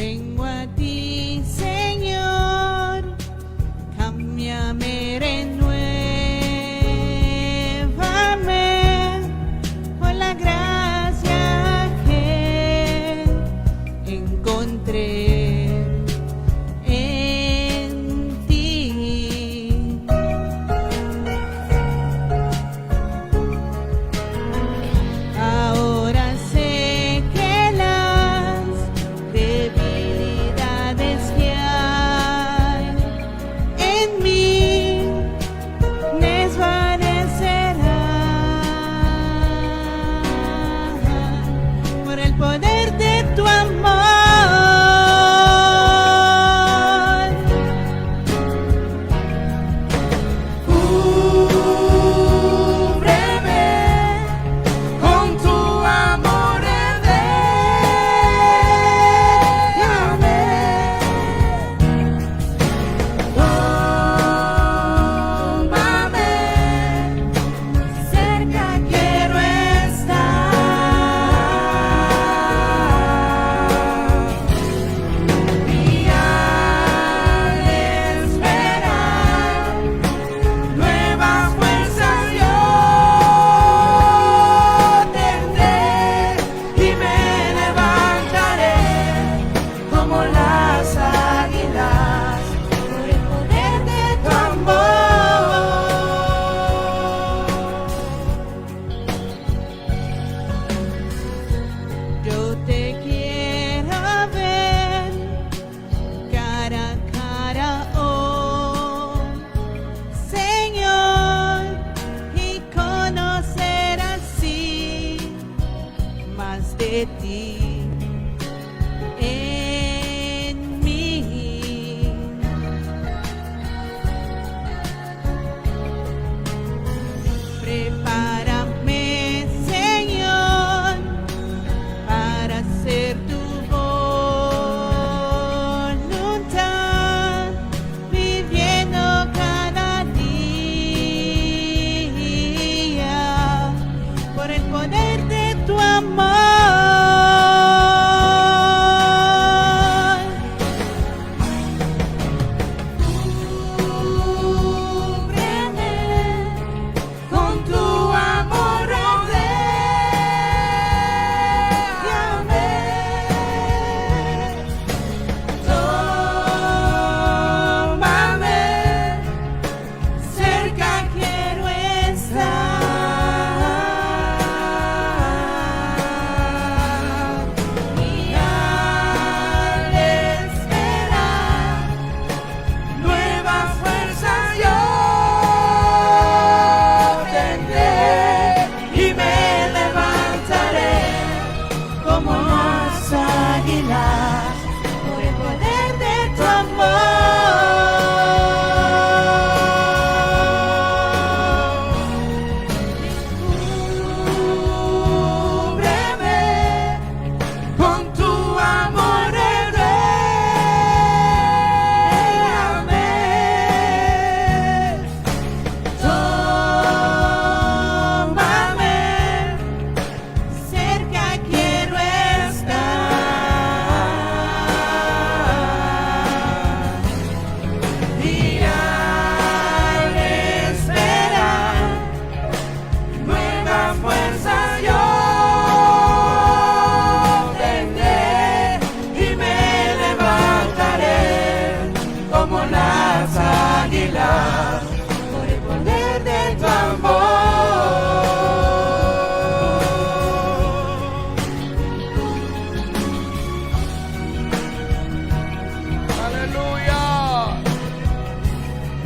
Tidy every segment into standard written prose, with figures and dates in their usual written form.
Vengo a ti, Señor, cámbiame, renuévame con la gracia que encontré en ti. Ahora sé que las debilidades que hay en mí desvanecerán por el poder de tu amor. Cúbreme con tu amor, rodéame. Tómame, Cerca quiero estar. Y al esperar nuevas fuerzas yo tendré y me levantaré como las águilas por el poder de tu amor. Yo te quiero ver cara a cara, oh Señor, y conocer así más de ti en mí. Prepárame, Señor, para hacer tu voluntad, viviendo cada día por el poder de tu amor. Cúbreme con tu amor, rodéame. Tómame, cerca quiero estar. Y al esperar nuevas fuerzas yo tendré y me levantaré como las águilas Por el poder de tu amor. Cúbreme con tu amor, rodéame. Tómame, Cerca quiero estar. Y al esperar nuevas fuerzas yo tendré y me levantaré como las águilas Por el poder de tu amor. Aleluya.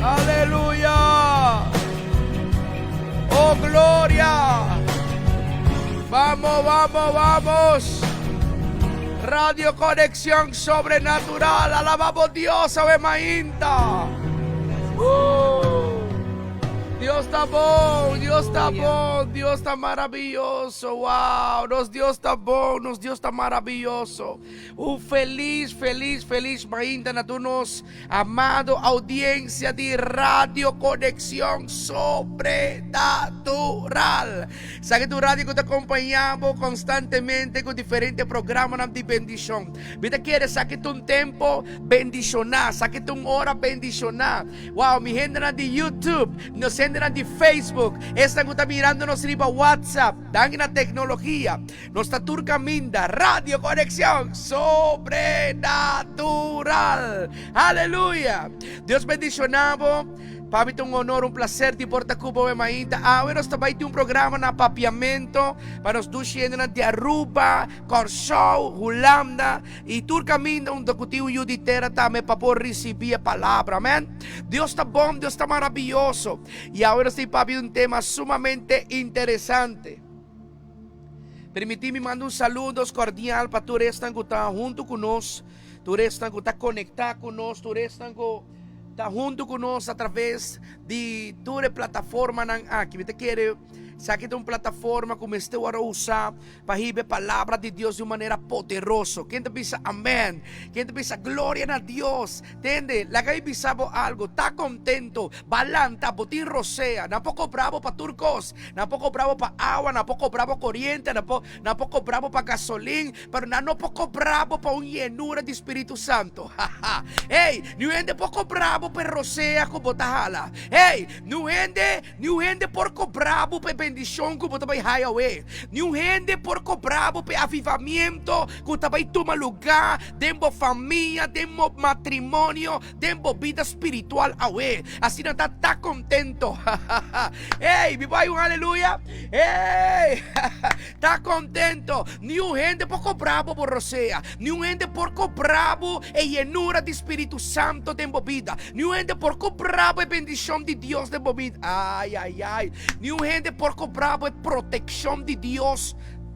Aleluya. Oh, gloria. Vamos, vamos, vamos. Radio Conexión Sobrenatural. Alabamos Dios, Ave Mainta. Dios ta bon, Dios ta bon, Dios ta maraviyoso. Wow, nos Dios ta bon, nos Dios ta maraviyoso. Un felis, felis, felis mainta na tur nos amado audiencia di Radio Conexión Sobrenatural. Sa ki ta un radio ku ta kompañá bo konstantemente ku diferente programanan di bendishon. Mi ta kere sa ki ta un tempu bendishoná, sa ki ta un ora bendishoná. Wow, mi hendenan di YouTube, nos hendenan di Facebook, esnan ku ta mirando nos riba WhatsApp, danki na teknologia, nos ta tur kaminda. Radio Conexión Sobrenatural. Aleluya! Dios bendishoná bo. Pa mi ta un honor, un placer di por ta cu bo e mainta. Awe nos ta bai tin un programa na Papiamento pa nos dushi hendenan di Aruba, Kòrsou, Hulanda y tur caminda unda cu tin un yu di tera tambe pa por ricibi e palabra. Amen. Dios ta bon, Dios ta maraviyoso. Y awe nos tin papia di un tema sumamente interesante. Permiti mi manda un saludos cordial pa tur esnan cu ta hunto cu nos, tur esnan cu ta conecta cu nos, tur esnan cu ta hunto cu nos a traves di tur e plataformanan aki. Mi ta kere esaki ta un plataforma cu mester worde usa pa hiba e palabra di Dios di un manera poderoso. Ken ta bisa amen? Ken ta bisa gloria na Dios? Tende, laga mi bisa bo algo, ta contento, balanta, bo tin rosea, nan por cobra bo pa tur cos, nan por cobra bo pa awa, nan por cobra bo coriente, nan por, nan por cobra bo pa gasolin, pero nan no por cobra bo pa un yenura di Spiritu Santo. Hey, niun hende por cobra bo pa e rosea cu bo ta hala. Hey, niun hende, niun hende por cobra bo pa e bendicion cu bo ta bay haya awe. Niun hende por cobra bo pa e avivamiento cu ta bay tuma luga den bo famia, den bo matrimonio, den bo bida spiritual awe. Asina ta ta contento. Ey, mi por hay un aleluya? Ey, ta contento. Niun hende por cobra bo bo rosea. Niun hende por cobra bo e yenura di Spiritu Santo den bo bida. Niun hende por cobra bo e bendicion di Dios den bo bida. Ay, ay, ay. Niun hende por cobra bo e proteccion di Dios.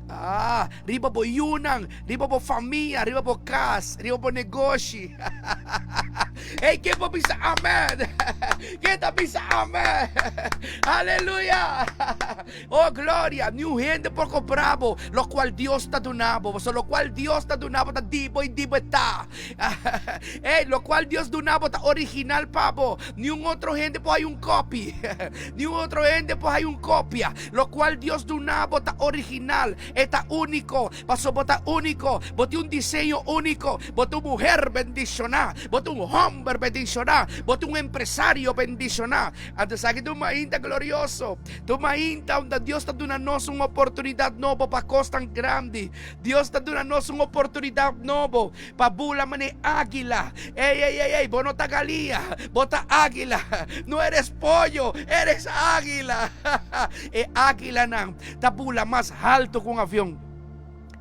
Ah, riba bo yunan, riba bo famia, riba bo kas, riba bo negoshi. Hey, ken por bisa amen? Ken ta bisa amen? Aleluya! Oh, gloria! Niun hende por kobra bo lokual Dios ta duna bo. Pasobra lokual Dios ta duna bo ta di bo i di bo e ta. Hey, lokual Dios duna bo ta original pa bo. Niun otro hende por hay un copy. Niun otro hende por hay un copia. Locual Dios duna bo ta original, e ta unico, paso bo ta unico, bo tin un diseño unico, bo ta un muher bendiciona, bo ta un homber bendiciona, bo ta un empresario bendiciona. Anto esaki ta un mainta glorioso, ta un mainta unda Dios ta duna nos un oportunidad nobo pa cos tan grandi. Dios ta duna nos un oportunidad nobo pa bula manera águila. Ey, ey, ey, ey, bo no ta galia, bo ta águila. No eres pollo, eres águila. E águilanan ta bula mas halto ku un avion.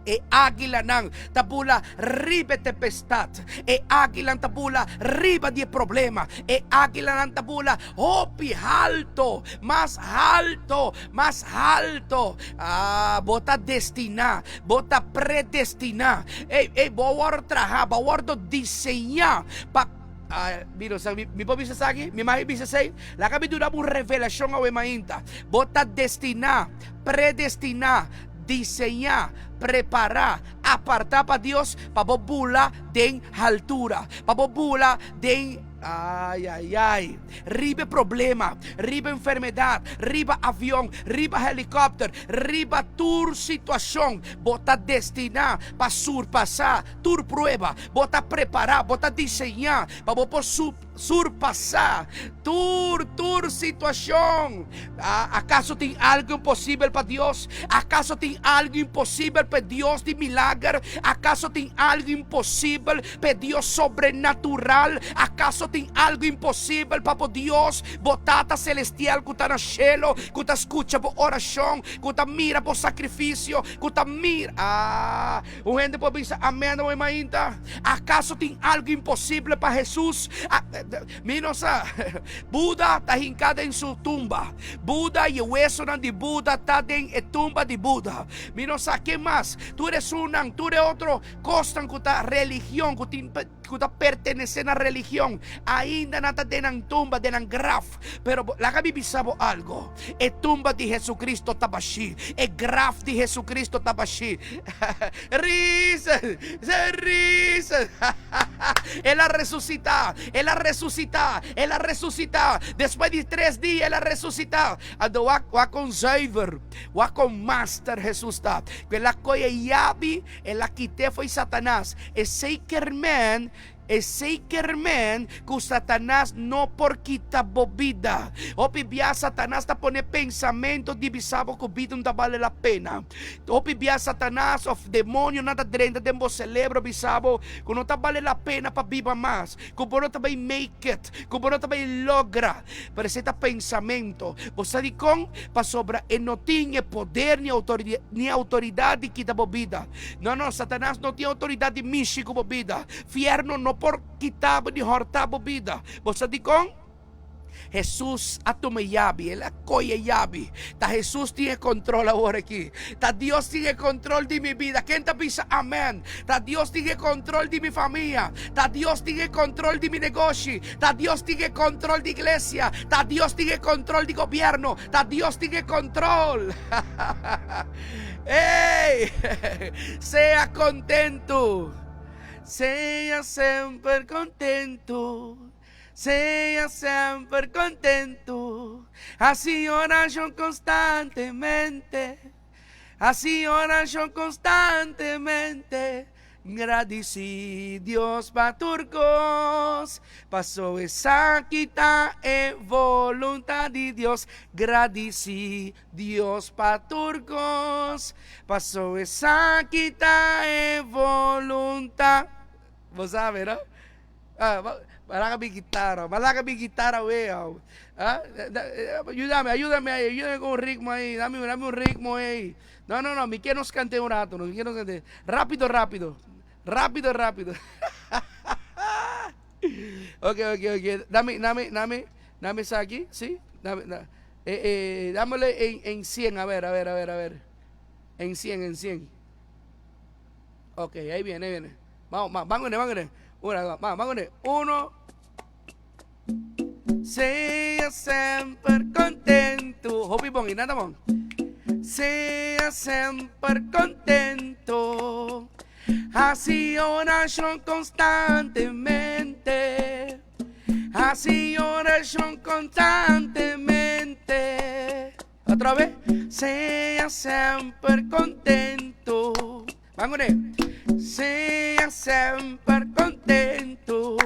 E águilanan ta bula riba e tempestat. E águilan ta bula riba di e problema. E águilanan ta bula hopi halto, mas halto, mas halto. Ah, bo ta destiná, bo ta predestiná. Ey, ey, bo a wòrdu trahá, bo a wòrdu diseñá pa Ah, mira, sa, mi, mi por bisa esaki? Mi mag bisa esei? Laga mi duna bo un revelashon awe mainta. Bo ta destiná, predestiná, diseñá, prepará, apartá pa Dios pa bo bula den haltura, pa bo bula den Ai, ai, ai. Riba e problema, riba enfermedad, riba avion, riba helicopter, riba tur situacion, bo ta destina pa surpasa tur prueba. Bo ta prepara, bo ta diseña pa bo por surpasa tur, tur situacion. Acaso tin algo imposibel pa Dios? Acaso tin algo imposibel pa e Dios di milager? Acaso tin algo imposibel P'e Dios sobrenatural? Akaso tin algu imposibel pa bo Dios, bo Tata Selestial ku ta na shelu, ku ta skucha bo orashon, ku ta mira bo sakrifisio, ku ta mira. Ah, un hende por bisa amen awe mainta. Akaso tin algu imposible pa Hesus? Mi no sa. Buda ta hinká den su tumba. Buda i e wesonan di Buda ta den e tumba di Buda. Mi no sa ken mas. Tur esunnan, tur e otro kosnan ku ta religion, ku tin ku ta pertenesé na religion, ainda nan ta den nan tumba, den nan graf. Pero bo, laga mi bisa bo algo. E tumba di Jesucristo ta bashí. E graf di Jesucristo ta bashí. Risen! Risen! El a resusitá! El a resusitá! El a resusitá! Despues di tres dia el a resusitá. Anto wak, wak kon zuiver, wak kon master Hesus ta. Ku el a kohe e yabi, el a kit'é fo'i Satanas. Esei ker men Esei ker men ku Satanas no por kita bo bida. Hopi bia Satanas ta pone pensamentu di bisa bo ku bida no ta bale la pena. Hopi bia Satanas òf demonionan ta drenta den bo selebro bisa bo ku no ta bale la pena pa biba mas, ku bo no ta bai make it, ku bo no ta bai logra. Pero esei ta pensamentu. Bo sa dikon? Pasobra e no tin e poder ni ni outoridat di kita bo bida. No, no, Satanas no tin outoridat di mishi ku bo bida. Fierno no por kita bo ni hòrta bo bida. Bo sa dikon? Hesus a tuma e yabi, el a kohe e yabi. Ta Hesus tin e kontrol awor aki. Ta Dios tin e kontrol di mi bida. Ken ta bisa amen? Ta Dios tin e kontrol di mi famia. Ta Dios tin e kontrol di mi negoshi. Ta Dios tin e kontrol di iglesia. Ta Dios tin e kontrol di gobierno. Ta Dios tin e kontrol. Ey! Sea kontentu. Sea semper kontentu. Sea semper kontentu. Hasi orashon konstantemente. Hasi orashon konstantemente. Gradisí Dios pa tur kos, paso esaki ta e voluntad di Dios. Gradisí Dios pa tur kos, paso esaki ta e voluntad. Bo sabe, no? Ah, ba laga mi guitarra, ba laga mi guitarra wea. Ah, ayúdame, ayúdame ahí, ayúdame con un ritmo ahí, dame, dame un ritmo ahí. No, no, no, mi ke nos kante un rato, mi ke nos kante. Rápido, rápido. Rápido, rápido. Ok, ok, ok. Dame, dame, dame, dame esa aquí, ¿sí? Dame, da, eh, eh, dámosle en, en 100, a ver, a ver, a ver, a ver. En 100, en 100. Ok, ahí viene, ahí viene. Vamos, vamos, vamos, vamos. Una, vamos, vamos. Uno. Sea semper contento. Hopi bon, y nada bon. Sea semper contento. Haci oracion constantemente. Haci oracion constantemente. Otra vez. Sea semper contento. Vamos Sea semper contento.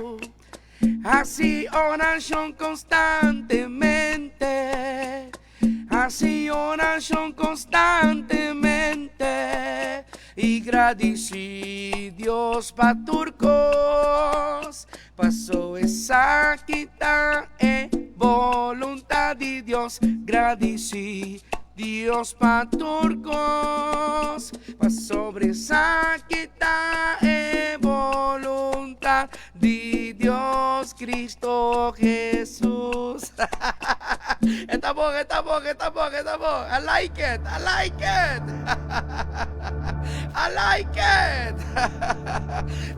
Hasi orashon konstantemente, hasi orashon konstantemente i gradisí Dios pa tur kos, paso esaki ta e boluntat di Dios. Gradisí Dios pa tur kos, pasobra esaki ta e boluntat Di Dios Cristo Jesus. Está bon, está bon, está bon, está bon. I like it, I like it. I like it.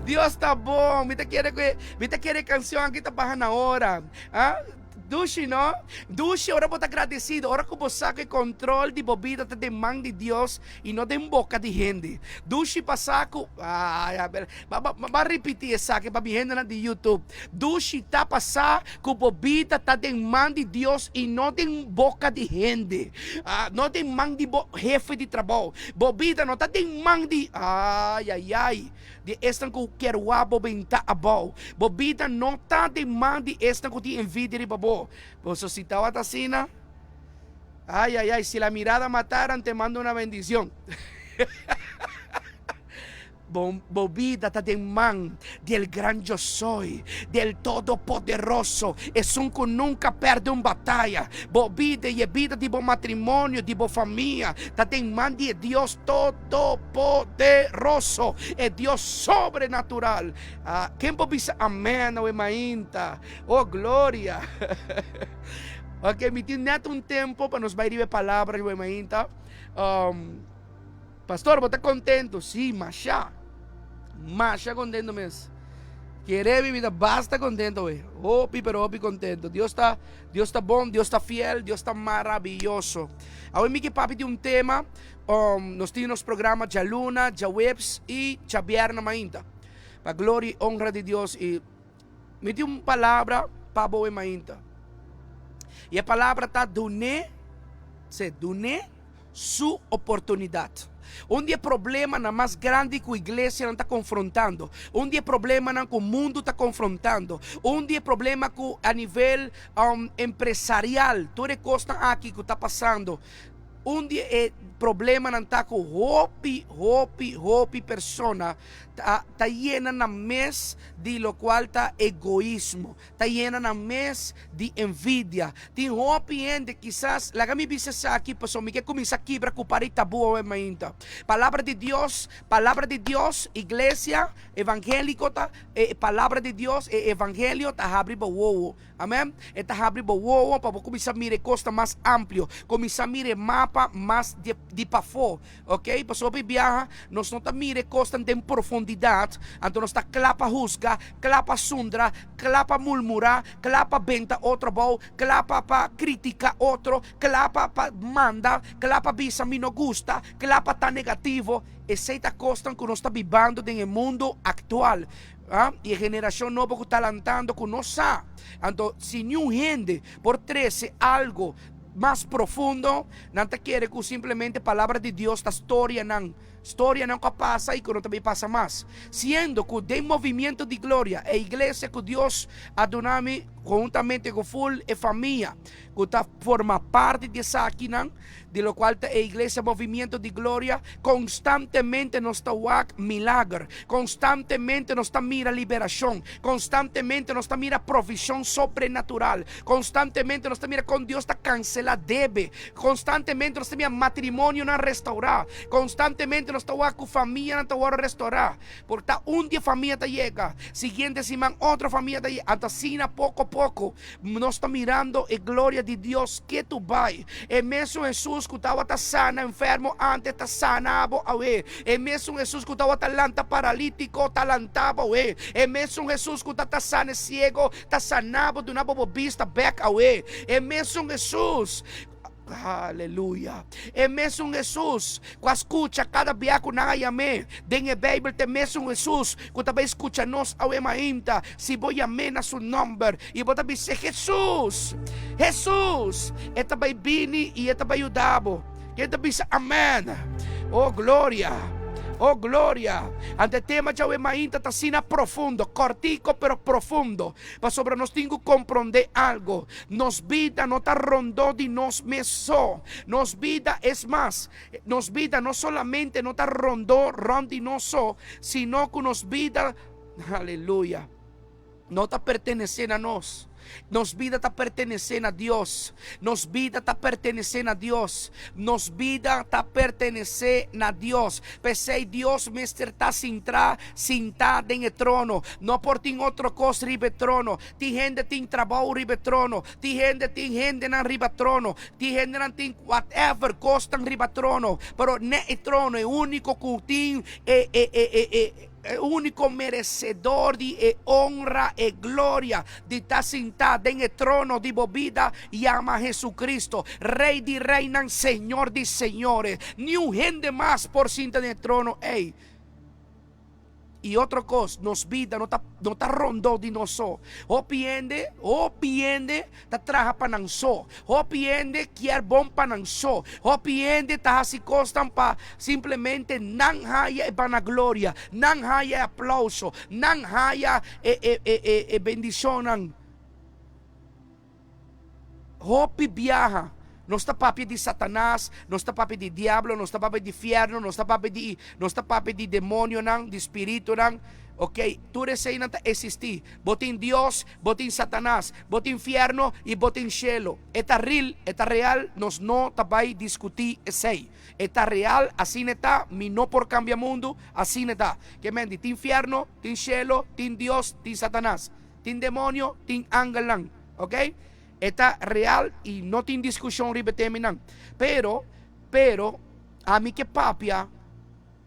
Dios ta bon. Mi ta kere que, mi ta kere canción aki ta baha na ora. Ah? Dushi, no? Dushi ora bo ta agradecido, ora cu bo sa cu e control di bo bida ta den man di Dios y no den boca di hende. Dushi pa sa cu, ay, a ber, ba, ba, ba ripiti esaki pa mi hendenan di YouTube. Dushi ta pa sa cu bo bida ta den man di Dios y no den boca di hende. Ah, no den man di bo hefe di trabou. Bo bida no ta den man di, ay, ay, ay. Di esnan ku kier wak bo benta abou. Bo bida no ta den man di esnan ku tin envidia riba bo. Boso si tabata asina, ay ay ay, si la mirada mataran te mando una bendicion. Bo, bo bida ta den man di el Gran Yo Soy, di el Todopoderoso, esun ku nunka pèrdè un bataya. Bo bida i e bida di bo matrimonio, di bo famia, ta den man di e Dios Todopoderoso, e Dios sobrenatural. Ah, ken por bisa amèn awe mainta? Oh, gloria! Ok, mi tin nèt un tempo pa nos bai riba e palabra awe mainta. Um, Pastor, bo ta contento? Sí, masha. Masha contento mes. Kere mi, mi ta basta contento we. Hopi, pero hopi contento. Dios ta, Dios ta bon, Dios ta fiel, Dios ta maravilloso. Awe mi ke papi di un tema. Um, nos tin nos programa djaluna, djaweps y djabierna mainta. Pa gloria y honra di Dios. Y mi tin un palabra pa bo we mainta. Y e palabra ta duné, se duné su oportunidat. Un di e problemanan mas grandi ku iglesianan ta konfrontando, un di e problemanan ku mundu ta konfrontando, un di e problema ku a nivel empresarial, tur e kosnan aki ku ta pasando, un di e problemanan ta ku hopi, hopi, hopi persona ta ta yena nan mes di lokual ta egoismo. Ta yena nan mes di envidia. Tin hopi hende kisas, laga mi bisa esaki pasobra mi ke kuminsá kibra ku par di tabú awe mainta. Palabra di Dios, palabra di Dios, iglesia evangéliko ta, e palabra di Dios, e evangelio ta habri bo wowo. Amèn. E ta habri bo wowo pa bo kuminsá mira e kosnan mas amplio, kuminsá mira e mapa mas di di pafó. Ok, pasobra hopi biaha nos no ta mira e kosnan den profundidat, anto nos ta kla pa husga, kla pa sundra, kla pa murmurá, kla pa benta otro abou, kla pa pa kritiká otro, kla pa pa manda, kla pa bisa mi no gusta, kla pa ta negativo. Esei ta kosnan ku nos ta bibando den e mundu aktual, ah, i e generashon nobo ku ta lantando ku no sa. Anto si niun hende por trese algu mas profundo, nan ta kere ku simplemente palabra di Dios ta storianan, storianan ku a pasa i ku no ta bin pasa mas. Siendo ku den Movimiento di Gloria, e iglesia ku Dios a duna mi huntamente ku ful e famia ku ta forma parti di esakinan, di lokual ta e iglesia Movimiento di Gloria, konstantemente nos ta wak milager, konstantemente nos ta mira liberashon, konstantemente nos ta mira provishon sobrenatural, Konstantemente nos ta mira kon Dios ta kanselá debe. Konstantemente nos ta mira matrimonionan restourá. Konstantemente nos ta wak ku famianan ta wòrdu restourá. Por ta un dia famia ta yega, siguiente siman otro famia ta yega. Anto asina poko poko nos ta mirando e gloria di Dios ketu bai. E mesun Hesus ku tabata sana enfermo antes ta sana bo awe. E mesun Hesus ku tabata lanta paralítiko ta lanta bo awe. E mesun Hesus ku ta ta sana e siego Ta sana bo, duna bo bo bista bek awe. E mesun Hesus, aleluya, e mesun Hesus ku a skucha kada bia ku nan a yam'é den e Beibel ta e mesun Hesus ku ta bai skucha nos awe mainta si bo yam'é na su nòmber i bo ta bis'é, Hesus, Hesus! E ta bai bini i e ta bai yuda bo. Ken ta bisa amen? Oh gloria! Oh gloria! Ante e tema djawe mainta ta asina profundo, kortiko pero profundo, pasobra nos tin ku komprondé algo. Nos bida no ta rondó di nos mes so. Nos bida, es mas, nos bida no solamente no ta rondó rònt di nos so, sino ku nos bida, aleluya, no ta pertenesé na nos. Nos bida ta pertenesé na Dios. Nos bida ta pertenesé na Dios. Nos bida ta pertenesé na Dios. P'esei Dios mester ta sintrá, sintá den e trono. No por tin otro kos riba e trono. Tin hende tin trabou riba e trono. Tin hende tin hendenan riba trono. Tin hendenan tin whatever kosnan riba trono. Pero n'e e trono e úniko ku tin e e e e e. E úniko meresedor di e onra e gloria di ta sintá den e trono di bo bida yama Jesucristo, Rey di reynan, Señor di señores. Niun hende mas por sinta den e trono ei. I otro kos, nos bida no ta no ta rondó di nos so. Hopi hende, hopi hende ta traha pa nan so. Hopi hende kier bon pa nan so. Hopi hende ta hasi kosnan pa simplemente nan haya e banagloria, nan haya e aplauso, nan haya e e e e e bendishonnan. Hopi biaha. Nos ta papia di Satanas, nos ta papia di diablo, nos ta papia di fierno, nos ta papia di, nos ta papia di demonionan, di spiritunan. Ok, tur eseinan ta existi. Bo tin Dios, bo tin Satanas, bo tin fierno y bo tin cielo. E ta real, e ta real, nos no ta bay discuti esey. E ta real, asina e ta, mi no por cambia mundo, asina e ta. Ke men di tin fierno, tin cielo, tin Dios, tin Satanas. Tin demonio, tin angelnan. Ok? E ta real y no tin discusion riba e teminan. Pero, pero, ami ke papia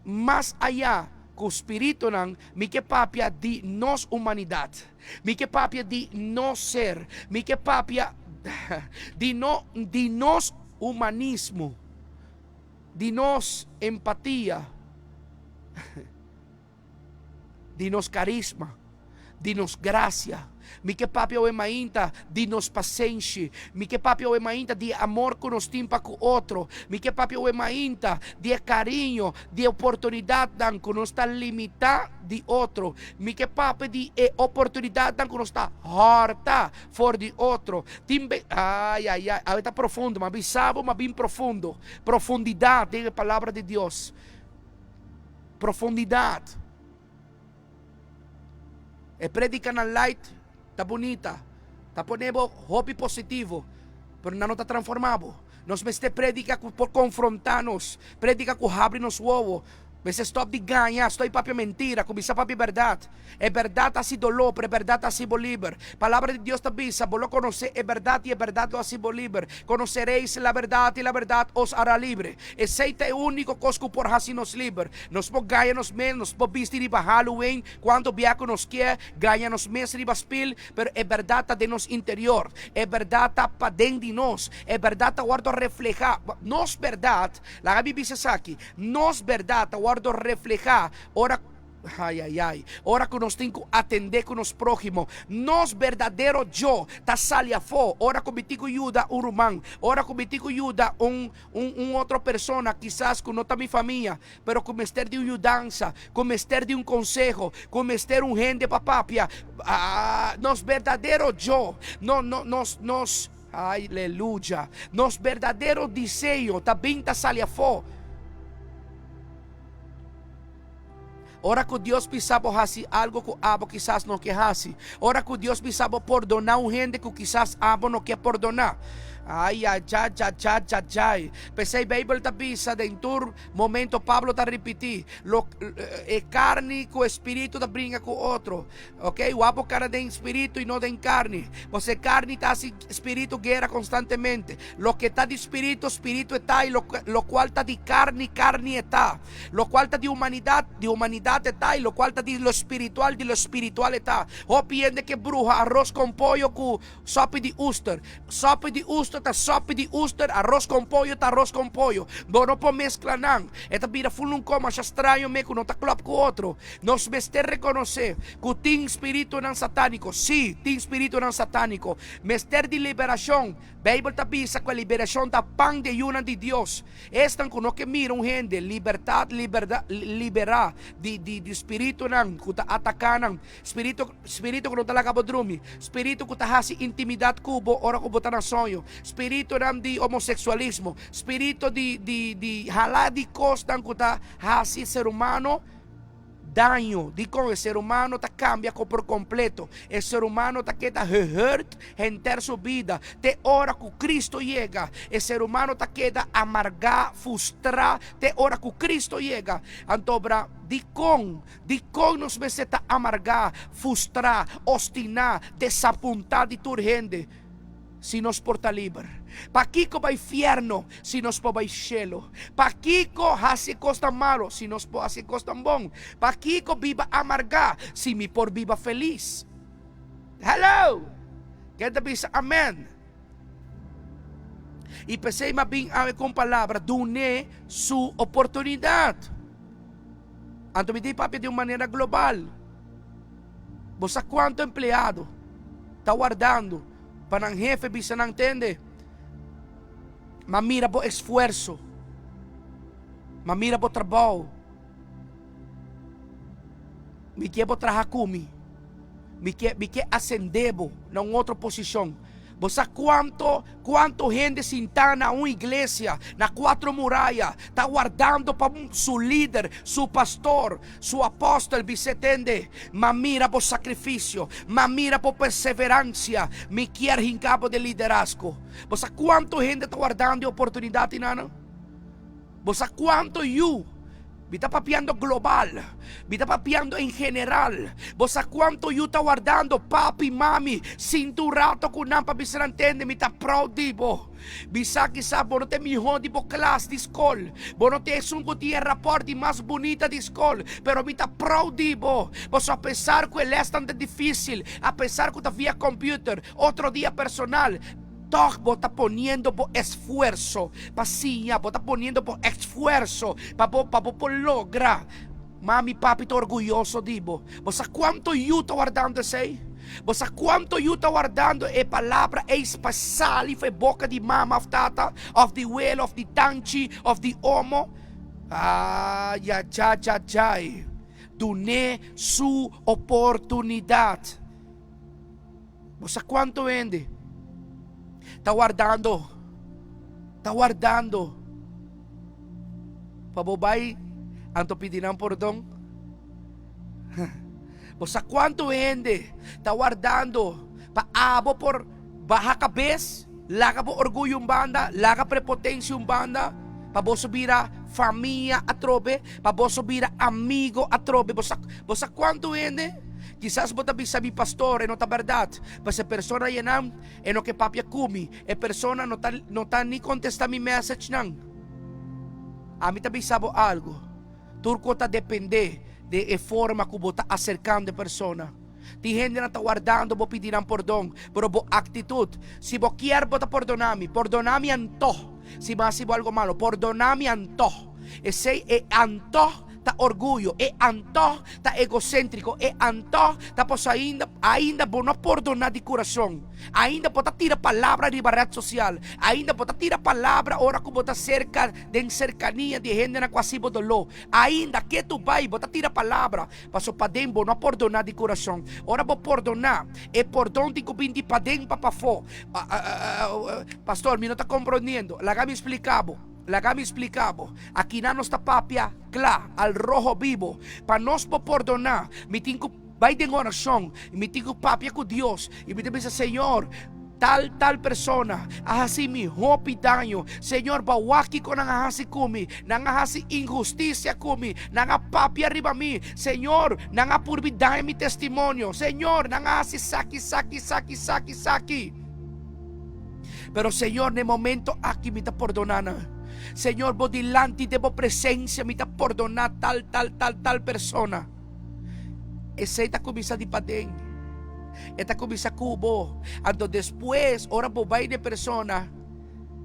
mas aya cu spiritonan, mi ke papia di nos humanidad. Mi ke papia di nos ser. Mi ke papia di no, di nos humanismo. Di nos empatia. Di nos karisma, di nos grasia. Mi ke papia awe mainta di nos pasenshi. Mi ke papia awe mainta di e amor ku nos tin pa ku otro. Mi ke papia awe mainta di e kariño, di e oportunidatnan ku nos ta limitá di otro. Mi ke papia di e oportunidatnan ku nos ta hòrta for di otro. Tin be, ai ai ai, awe ta profundo, m'a bisa bo, m'a bin profundo. Profundidat den e palabra di Dios. Profundidad. E predicanan light ta bunita, ta pone bo hopi positivo, pero nan no ta transforma bo. Nos mester predica cu por confronta nos, predica cu habri nos wowo. Mester stop di gaña, stop di papia mentira, cuminsa papia berdad. E berdad ta haci dolor, pero e berdad ta haci bo liber. Palabra di Dios ta bisa, bo lo conoce e berdad y e berdad lo haci bo liber. Conocereis la berdad y la berdad os hará libre. Esei ta e úniko kos ku por hasi nos liber. Nos por gaña nos mes, nos por bisti riba Halloween kuantu bia ku nos kier, gaña nos mes riba spil, pero e bèrdat ta den nos interior. E bèrdat ta paden di nos. E bèrdat ta wòrdu reflehá. Nos bèrdat, laga mi bisa esaki, nos bèrdat ta wòrdu reflehá ora. Ai, ai, ai. Ora ku nos tin ku atendé ku nos próhimo, nos berdadero yo ta sali afó ora ku mi tin ku yuda un ruman, ora ku mi tin ku yuda un, un, un otro persona, kisas ku no ta mi famia, pero ku mester di un yudansa, ku mester di un konseho, ku mester un hende pa papia. Ah, nos berdadero yo, no, no, nos, nos, aleluya, nos berdadero deseo ta bin ta sali afó. Ora ku Dios bisa bo hasi algu ku abo kisas no ke hasi. Ora ku Dios bisa bo pordoná un hende ku kisas abo no ke pordoná. Ai ajajajajajaai. P'esei Beibel ta bisa den tur momento Pablo ta ripití, lo e karni ku e spiritu ta bringa ku otro. Ok, wak bo kara den spiritu i no den karni. Pasobra e karni ta hasi spiritu guera konstantemente. Loke ta di spiritu, spiritu e ta, i lokual ta di karni, karni e ta. Lokual ta di humanidat, di humanidat e ta, i lokual ta di lo spiritual, di lo spiritual e ta. Hopi hende ke bruha aros kon pollo ku sopi di uster. Sopi di uster ta sopi di uster, aros kon pollo ta aros kon pollo. Bo no por meskla nan. E ta bira ful un kos masha straño me ku no ta klòp ku otro. Nos mester rekonosé ku tin spiritunan satániko. Sí, tin spiritunan satániko. Mester di liberashon. Beibel ta bisa ku e liberashon ta pan di e yunan di Dios. Esnan ku no ke mira un hende libertat, liberda, liberá di, di, di spiritunan ku ta ataká nan, spiritu, spiritu ku no ta laga bo drumi, spiritu ku ta hasi intimidat ku bo ora ku bo ta na soño, spiritunan di homoseksualismo, spiritu di, di, di hala di kosnan ku ta hasi ser humano daño. Dikon? E ser humano ta kambia ko por kompleto. E ser humano ta keda gehurt henter su bida. Te ora ku Kristo yega, e ser humano ta keda amargá, fustrá, te ora ku Kristo yega. Antobra, dikon? Dikon nos mester ta amargá, fustrá, ostiná, desapuntá di tur hende? Si nos por ta liber. Pakiko bai fierno si nos por bai shelu? Pakiko hasi kosnan malu si nos por hasi kosnan bon? Pakiko biba amargá si mi por biba felis? Hello! Ken ta bisa amen? I p'esei m'a bin awe ku un palabra, dun'é su oportunidat. Anto mi tin papia di un manera global. Bo sa kuantu empleado ta wardando pa nan hefe bisa nan, Tende, m'a mira bo esfuerso, m'a mira bo trabou, mi ke bo traha ku mi, mi ke, mi ke asendé bo na un otro posishon. Bo sa cuanto, cuanto hende sintá na un iglesia, na cuatro muraya, ta wardando pa su lider, su pastor, su apostel bis'é, Tende, m'a mira bo sacrificio, m'a mira bo perseverancia, mi kier hinca bo den liderazgo. Bo sa cuanto hende ta wardando e oportunidad einan? Bo sa cuanto yu? Mi ta papiando global. Mi ta papiando en general. Bo sa cuanto yu ta wardando papi, mami, sinta un rato cu nan pa bisa nan tende mi ta proud di bo. Mi sa kisas bo no ta e miho di bo klas di scol. Bo no ta esun cu tin e rapport di mas bunita di scol. Pero mi ta proud di bo. Pasobra a pesar cu e lesnan ta dificil, a pesar cu ta via computer, otro dia personal, Tòg bo ta poniendo bo esfuerso pa siña, bo ta poniendo bo esfuerso pa bo pa bo por logra. Mami, papi ta orguyoso di bo. Bo sa kuantu yu ta wardando esei? Bo sa kuantu yu ta wardando e palabra ei pa sali for e boka di mama òf tata, òf di welo, òf di tanchi, òf di omo? Ayayayayay! Dun'é su oportunidat. Bo sa cuanto hende ta wardando, ta wardando pa bo bai anto pidi nan pordon? Bo sa cuanto hende ta wardando pa abo por baha cabes, laga bo orguyo un banda, laga prepotencia un banda, pa boso bira famia atrobe, pa boso bira amigo atrobe? Bo sa, bo sa cuanto hende? Kisas bo ta bisa mi pastor e no ta bèrdat, pues e persona yenan e no ke papia ku mi, e persona no ta no ta ni kontestá mi message-nan. Ami ta bisa bo algu, tur ku ta dependé den e forma ku bo ta aserkando e persona. Tin hendenan ta wardando bo pidi nan pordon, pero bo aktitut, si bo kier bo ta pordoná mi, pordoná mi anto, si bo a hasi bo algu malo, pordoná mi anto. Esei e anto ta orguyo, e anto ta egocéntrico, e anto ta pasobra ainda, ainda bo no a pordoná di kurason, ainda bo ta tira palabra riba red sosial, ainda bo ta tira palabra ora ku bo ta serka den serkania di e hendenan ku a hasi bo doló, ainda ke tu bai bo ta tira palabra, pasobra paden bo no a pordoná di kurason. Ora bo pordoná, e pordon tin ku bin di paden pa pafó. Pastor, mi no ta komprondiendo. Laga mi splika bo. Laga mi splika bo, akinan nos ta papia kla, al rojo bibo. Pa nos por pordoná, mi tin ku bai den orashon, i mi tin ku papia ku Dios, i mi ta bisa, Señor, tal tal persona a hasi mi hopi daño. Señor, bo a wak kiko nan a hasi ku mi. Nan a hasi inhustisia ku mi. Nan a papia riba mi. Señor, nan a purbi daña mi testimonio. Señor, nan a hasi saki, saki, saki, saki, saki. Pero Señor, na e momento aki mi ta pordoná nan. Señor, bo dilanti den bo presencia mi ta pordoná tal, tal, tal, tal persona. Esei ta kuminsá di paden. E ta kuminsá ku bo. Anto despues, ora bo bai na e persona,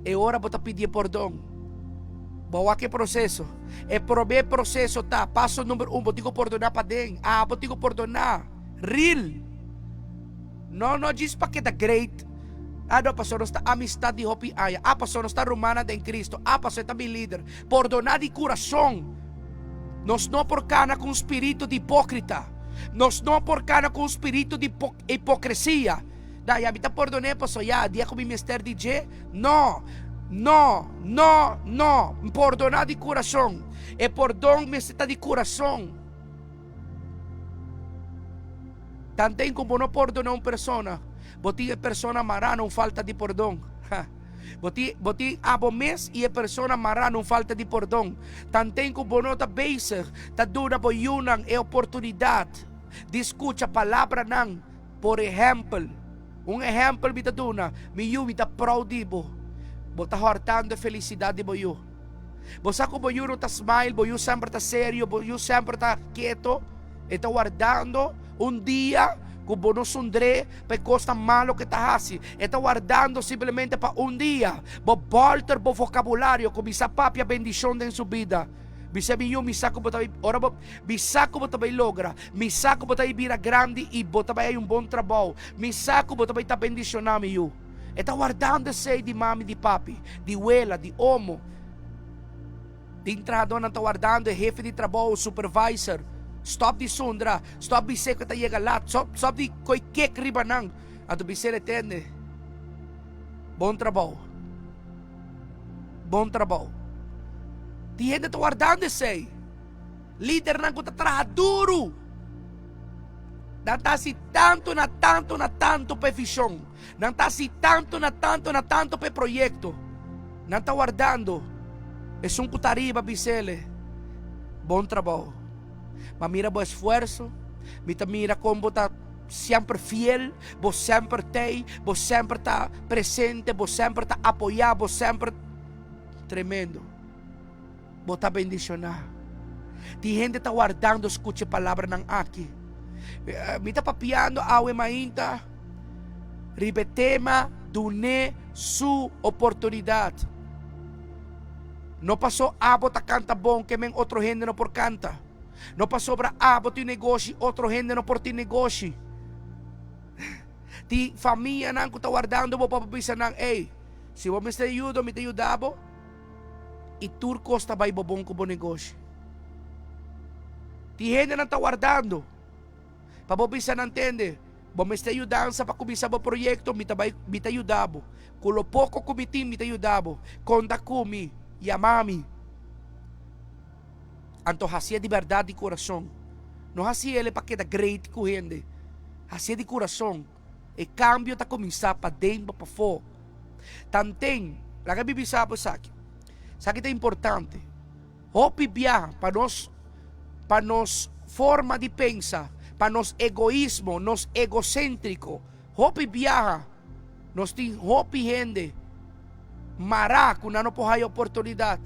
e ora bo ta pidi e pordon. Bo wak e proseso. E promé proseso ta, paso number un, bo tin ku pordoná paden. Abo tin ku pordoná. Real. No, no djis pa keda great. Ah, no, pasobra nos ta amistad di hopi aña. Ah, pasobra nos ta rumannan den Cristo. Ah, pasobra e ta mi lider. Pordoná di kurason. Nos no por kana ku un spiritu di hipókrita. Nos no por kana ku un spiritu di hipokresia. Da, ya mi ta pordon'é pasobra ya, dia ku mi mester di dje. No, no, no, no. Pordoná di kurason. E pordon mester ta di kurason. Tanten ku bo no pordona un persona, bo tin e persona mará na un falta di pordon. Bo tin, bo tin abo mes i e persona mará na un falta di pordon. Tanten ku bo no ta bezig ta duna bo yunan e oportunidat di skucha palabranan, por ehèmpel, un ehèmpel mi ta duna, Mi yu, mi ta proud di bo. Bo ta hòrtando e felisidat di bo yu. Bo sa ku bo yu no ta smile, bo yu semper ta serio, bo yu semper ta keto. E ta wardando un dia ku bo no sundr'é pa e kosnan malo ku e ta hasi. E ta wardando simplemente pa un dia bo bòlter bo vokabulario, kuminsá papia bendishon den su bida. Bisa mi yu, mi sa ku bo ta bai, ora bo, mi sa ku bo ta bai logra, mi sa ku bo ta bai bira grandi i bo ta bai hay un bon trabou, mi sa ku bo ta bai ta bendishoná, mi yu. E ta wardando esei di mami, di papi, di wela, di omo. Tin trahadónan ta wardando e hefe di trabou, supervisor, stòp di sundra, stòp bis'é ku e ta yega lat, stòp di koi kek riba nan. Anto bis'é, Tende. Bon trabou. Bon trabou. Tin hende ta wardando esei. Lidernan ku ta traha duru. Nan ta hasi tantu na tantu na tantu pa e vishon. Nan ta hasi tantu na tantu na tantu pa e proyekto. Nan ta wardando esun ku ta ariba bis'ele, Bon trabou. Ma mira bo esfuerso, mi ta mira kon bo ta semper fiel, bo semper t'ei, bo semper ta presente, bo semper ta apoyá, bo semper. Tremendo. Bo ta bendishoná. Tin hende ta wardando skucha e palabranan aki. Mi ta papiando awe mainta riba e tema dun'é su oportunidat. No paso abo ta kanta bon ke men otro hende no por kanta. No pasobra abo tin negoshi otro hende no por tin negoshi. Tin famianan ku ta wardando bo pa bo bisa nan, ey, si bo mester yuda mi ta yuda bo. I tur kos ta bai bo bon ku bo negoshi. Tin hendenan ta wardando pa bo bisa nan tende, bo mester yudansa pa kuminsá bo proyekto, mi ta bai, mi ta yuda bo. Ku lo poko ku mi tin mi ta yuda bo. Konta ku mi, yama mi. Anto hasié di bèrdat di kurason. No hasi el pa keda great ku hende. Hasié di kurason. E kambio ta kuminsá paden pa pafó. Tanten, laga mi bisa bo esaki. Esaki ta importante. Hopi biaha pa nos, pa nos forma di pensa, pa nos egoismo, nos egoséntriko, hopi biaha nos tin hopi hende mará ku nan no por haya oportunidat.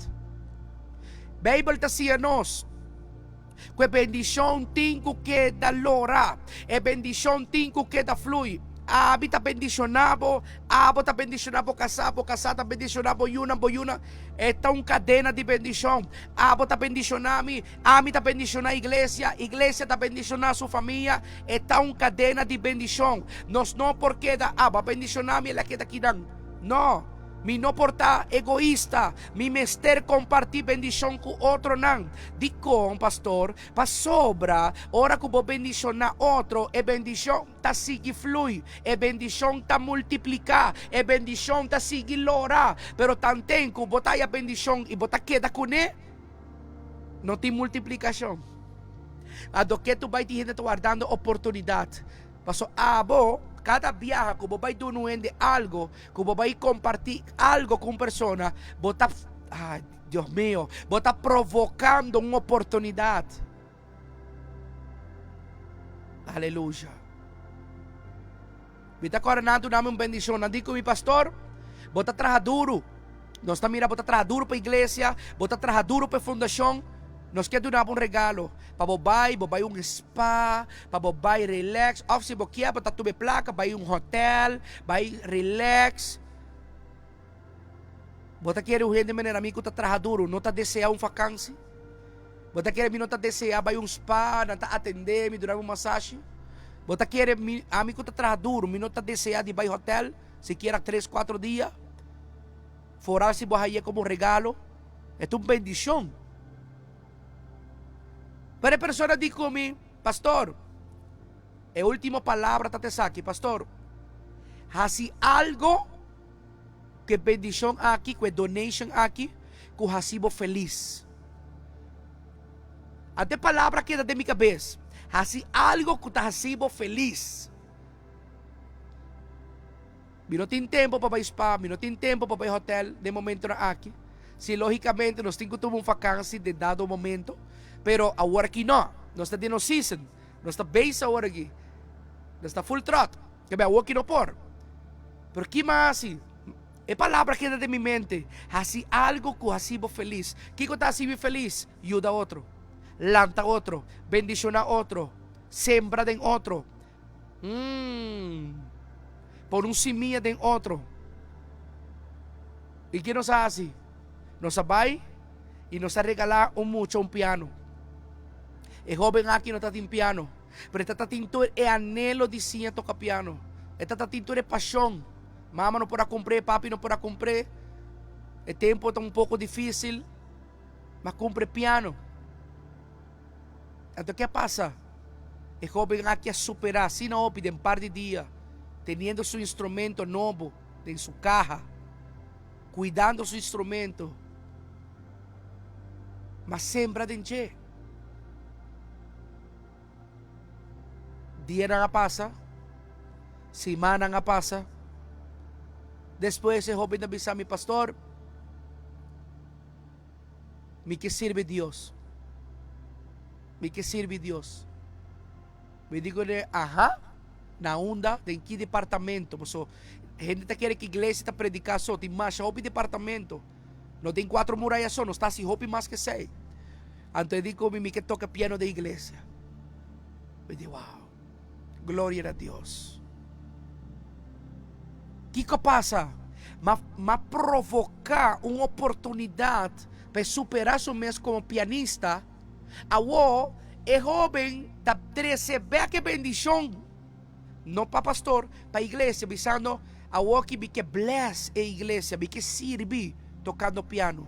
Beibel ta siña nos. Ku e bendishon tin ku keda lora, e bendishon tin ku keda flui. Abi ta bendishoná bo, abo ta bendishoná bo kasá, bo kasá ta bendishoná bo yunan, bo yunan. E ta un kadena di bendishon. Abo ta bendishoná mi, ami ta bendishoná iglesia, iglesia ta bendishoná su famia. E ta un kadena di bendishon. Nos no por keda, abo a bendishoná mi, el a keda kinan. No. Mi no por ta egoista. Mi mester kompartí bendishon ku otronan. Dikon, pastor? Pasobra ora ku bo bendishoná otro, e bendishon ta sigui flui, e bendishon ta multipliká, e bendishon ta sigui lora. Pero tanten ku bo ta haya bendishon i bo ta keda kuné, no tin multiplikashon. Adoke tu bai tin hende ta wardando oportunidat. Paso abo, kada biaha ku bo bai duna un hende algo, ku bo bai kompartí algo ku un persona, bo ta, ay, Dios mio, bo ta provokando un oportunidat. Aleluya. Mi ta kòrda nan duna mi un bendishon. Nan di ku mi, Pastor, bo ta traha duru. Nos ta mira bo ta traha duru pa iglesia, bo ta traha duru pa e fundashon. Nos ke duna bo un regalo pa bo bai, bo bai un spa, pa bo bai relax, òf si bo kier bo ta tuma e plaka bai un hotel, bai relax. Bo ta kere un hende manera mi ku ta traha duru no ta desea un fakansi? Bo ta kere mi no ta desea bai un spa, nan ta atende mi, duna mi un masashi? Bo ta kere mi, ami ku ta traha duru, mi no ta desea di bai hotel sikiera tres, kuatro dia? Foral si bo haye komo regalo, e ta un bendishon. Pero e persona di ku mi, Pastor, e ultimo palabra ta ta esaki, Pastor, hasi algo ku e bendishon aki, ku e donation aki, ku hasi bo felis. Anto e palabra keda den mi kabes, hasi algo ku ta hasi bo felis. Mi no tin tempo pa bai spa, mi no tin tempo pa bai hotel den momentonan aki. Si logicamente nos tin cu tuma un vakantie den dado momento, pero awor aki no. Nos ta den nos season, nos ta bezig awor aki. Nos ta full trot. Kebe awor aki no por. Pero ki mas haci? E palabra keda den mi mente, haci algo cu haci bo feliz. Kico ta haci mi feliz? Yuda otro, lanta otro, bendiciona otro, sembra den otro. Umm. Pone un simia den otro. I ke nos a hasi? Nos a bai i nos a regalá un mucha un piano. E hóben aki no tatin piano, pero e tatatin tur e anhelo di siña toka piano. E tatatin tur e pashon. Mama no por a kumpr'é, papi no por a kumpr'é. E tempu ta un poko difísil, ma kumpra e piano. Anto ke a pasa? E hóben aki a superá asina hopi den par di dia, teniendo su instrumento nobo. den su kaha, kuidando su instrumento. M'a sembra den dje. Dianan a pasa, simannan a pasa. Despues e hoben ta bisa mi, Pastor, mi ke sirbi Dios. Mi ke sirbi Dios. Mi di kuné, Aha, na unda? Den ki departamento? Paso hende ta kere ku iglesia ta prediká so, tin masha hopi departamento. No tin kuatro muraya so, nos ta hasi hopi mas ke esei. Anto e di ku mi, mi ke toka piano den iglesia. Mi di, wow, gloria na Dios. Kiko a pasa? Ma, m'a provoká un oportunidat pa e superá su mes komo pianista. Awor e hóben ta trese bèk e bendishon, no pa pastor, pa iglesia, bisando, Awor ki mi ke bless e iglesia, mi ke sirbi tokando piano.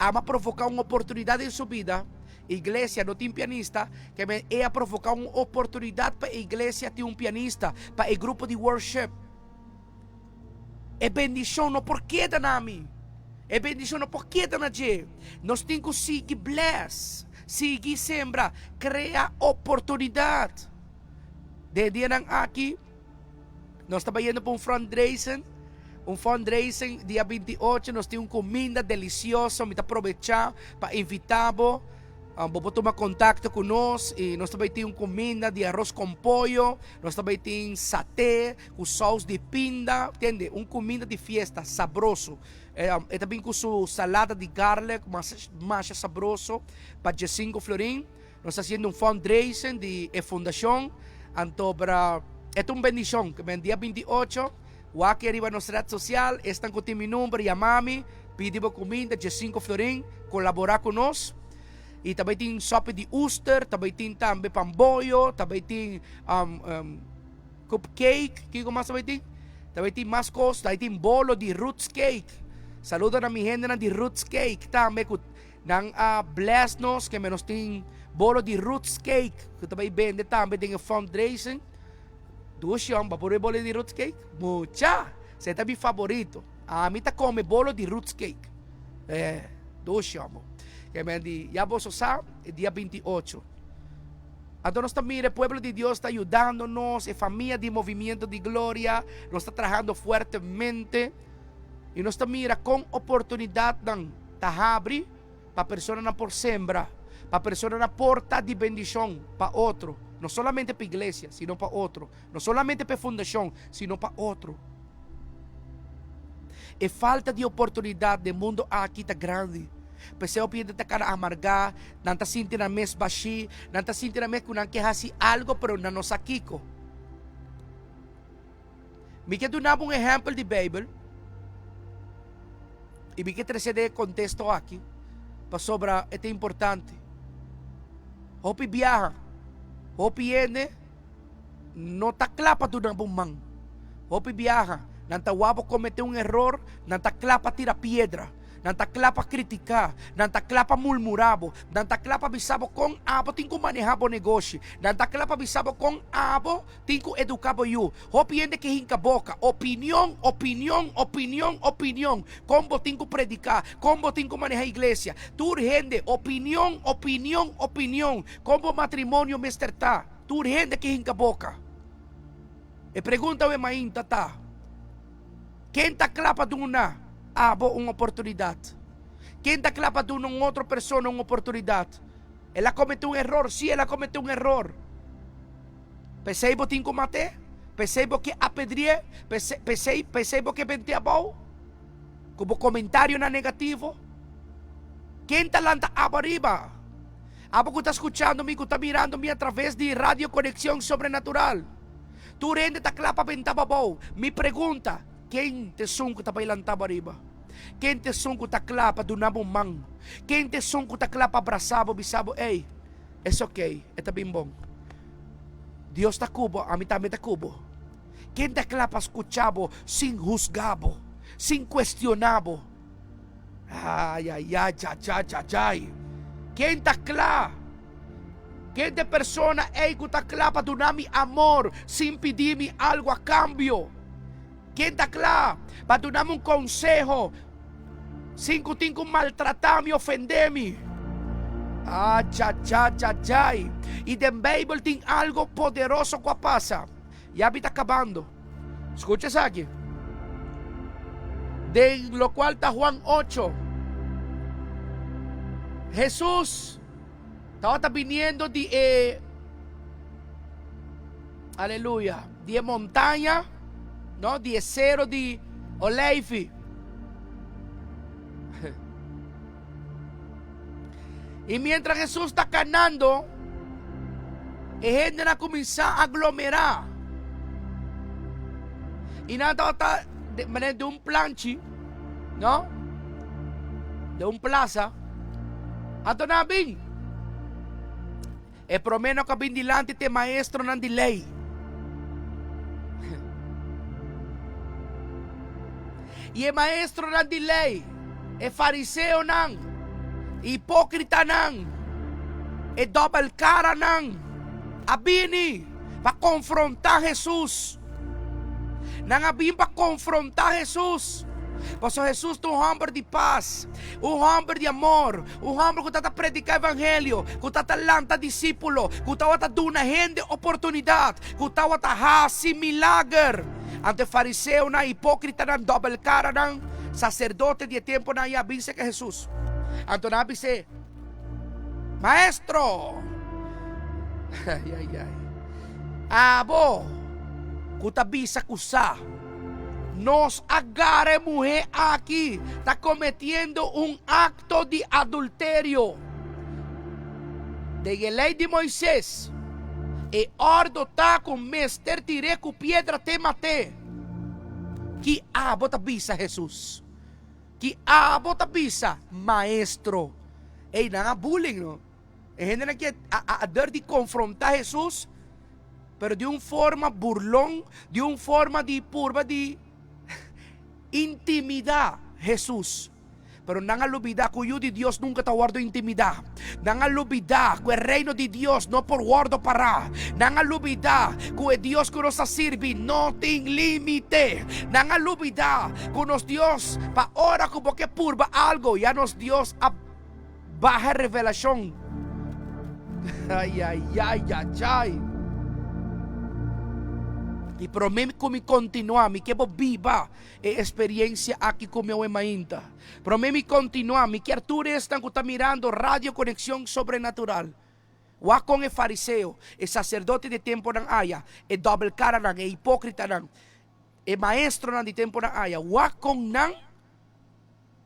Ama provoká un oportunidat den su bida, iglesia no tin pianista, ke men e a provoká un oportunidat pa e iglesia tin un pianista, pa e grupo di worship. E bendishon no por keda na mi. E bendishon no por keda na dje. Nos tin ku sigui bless, sigui sembra, krea oportunidat. Den e dianan aki, nos ta bayendo pa un fundraising, un fundraising dia 28, nos tin un kuminda delisioso. Mi ta probecha pa invita bo. Bo por tuma kontakto ku nos i nos ta bai tin un kuminda di aros kon pollo, nos ta bai tin saté ku sous di pinda, tende, un kuminda di fiesta sabroso. E ta bin ku su salada di garlic mas masha sabroso pa diesinco florin. Nos ta hasiendo un fundraising di e fundashon, anto bra e ta un bendishon. Ke men dia 28 wak riba nos red sosial, esnan ku tin mi number yama mi. Pidi bo kuminda diesinco florin, kolaborá ku nos. I ta bai tin sopi di oester, ta bai tin tambe pamboyo, ta bai tin cupcake, kiko mas ta bai tin? Ta bai tin mas kos, ta bai tin bolo di roots cake. Saludo na mi hendenan di Roots Cake tambe ku nan a bless nos ke nos tin bolo di Roots Cake ku ta bai bende tambe den e fundraising. Dushi hòmber, bo por e bolo di Roots Cake? Mucha! Esei ta mi favorito. Ami ta come bolo di roots cake. Eh, dushi amo. Ke men di, ya boso sa, e dia 28. Anto nos ta mira e pueblo di Dios ta yudando nos, e famia di Movimiento di Gloria, nos ta trahando fuertemente. I nos ta mira kon oportunidatnan ta habri pa personanan por sembra, pa personanan por ta di bendishon pa otro, no solamente pa iglesia, sino pa otro. No solamente pa e fundashon, sino pa otro. E falta di oportunidat den mundu aki ta grandi. P'esei hopi hende ta kara amargá, nan ta sinti nan mes bashí, nan ta sinti nan mes ku nan ke hasi algu pero nan no sa kiko. Mi ke duna bo un ehèmpel di Beibel i mi ke trese den e kontesto aki pasobra e ta importante. Hopi biaha, hopi hende no ta kla pa duna bo man. Hopi biaha, nan ta wak bo kometé un eror, nan ta kla pa tira piedra, nan ta kla pa kritiká, nan ta kla pa murmurá bo, nan ta kla pa bisa bo kon abo tin ku manehá bo negoshi, nan ta kla pa bisa bo kon abo tin ku eduká bo yu. Hopi hende ke hinka boka, opinion, opinion, opinion, opinion, kon bo tin ku prediká, kon bo tin ku manehá iglesia. Tur hende, opinion, opinion, opinion, kon bo matrimonio mester ta. Tur hende ke hinka boka. E pregunta awe mainta ta, Ken ta kla pa duna abo un oportunidat? Ken ta kla pa duna un otro persona un oportunidat? El a komete un eror, sí, el a komete un eror. P'esei bo tin ku mat'é? P'esei bo ke apedri'é? P'esei, p'esei bo ke bent'é abou? Ku bo komentarionan negativo? Ken ta lanta abo ariba? Abo ku ta skuchando mi, ku ta mirando mi atraves di Radio Conexion Sobrenatural. Tur hende ta kla pa benta bo abou. Mi pregunta, ken ta esun ku ta bai lanta bo ariba? Ken ta esun ku ta kla pa duna bo man? Ken ta esun ku ta kla pa brasa bo, bisa bo, Ey, es okey, e ta bin bon. Dios ta ku bo, ami tambe ta ku bo. Ken ta kla pa skucha bo sin husga bo, sin kuestiona bo? Ay, ay, ay, cha, cha, cha, chay. Ken ta kla? Ken ta e persona ei ku ta kla pa duna mi amor sin pidi mi algu a kambio? Ken ta kla pa duna mi un konseho sin ku tin ku maltratá mi, ofendé mi? Achachachachay! I den Beibel tin algo poderoso ku a pasa. Ya mi ta kabando. Skucha esaki. Den lokual ta Juan ocho, Hesus tabata biniendo di e, aleluya, di e montaña, no, di e sero di Oleifi. I mientras Hesus ta kanando, e hendenan a kuminsá aglomerá. I nan tabata de manera di un planchi, no? De un plaza. Anto nan a bin. E promé nan ku a bin dilanti ta e maestronan di lei. I e maestronan di lei, e fariseonan, e hipókritanan, e dòbel karanan a bini pa konfrontá Hesus. Nan a bin pa konfrontá Hesus. Pasobra Hesus ta un hòmber di pas, un hòmber di amor, un hòmber ku tabata prediká evangelio, ku tabata lanta disípulo, ku tabata duna hende oportunidat, ku tabata hasi milager. Anto e fariseonan, hipókritanan, dòbel karanan, saserdote di e tempunan ei a bin serka Hesus. Anto nan a bis'é, Maestro! Ai, ai, ai. Abo ku ta bisa ku sa, nos a gara e muhé aki ta kometiendo un akto di adulterio. Den e Lei di Moises, e òrdu ta ku mester tir'é ku piedra te mat'é. Ki abo ta bisa, Hesus? Ki abo ta bisa, Maestro? Ey, nan a bullying no. E hendenan ki a durf di konfrontá Hesus, pero di un forma burlon, di un forma di purba di intimidá Hesus. Pero nan a lubidá ku Yu di Dios nunka ta wòrdu intimidá. Nan a lubidá ku e Reino di Dios no por wòrdu pará. Nan a lubidá ku e Dios ku nos ta sirbi no tin límite. Nan a lubidá ku nos Dios, pa ora ku bo ke purba algu, ya nos Dios a baha revelashon. Ay, ay, ay, ay, ay. I promé ku mi kontinuá, mi ke bo biba e esperiensia aki ku mi awe mainta. Promé mi kontinuá, mi kier tur esnan ku ta mirando Radio Conexión Sobrenatural, wak kon e fariseo, e saserdote di e temponan aya, e dòbel karanan, e hipókritanan, e maestronan di temponan aya, wak kon nan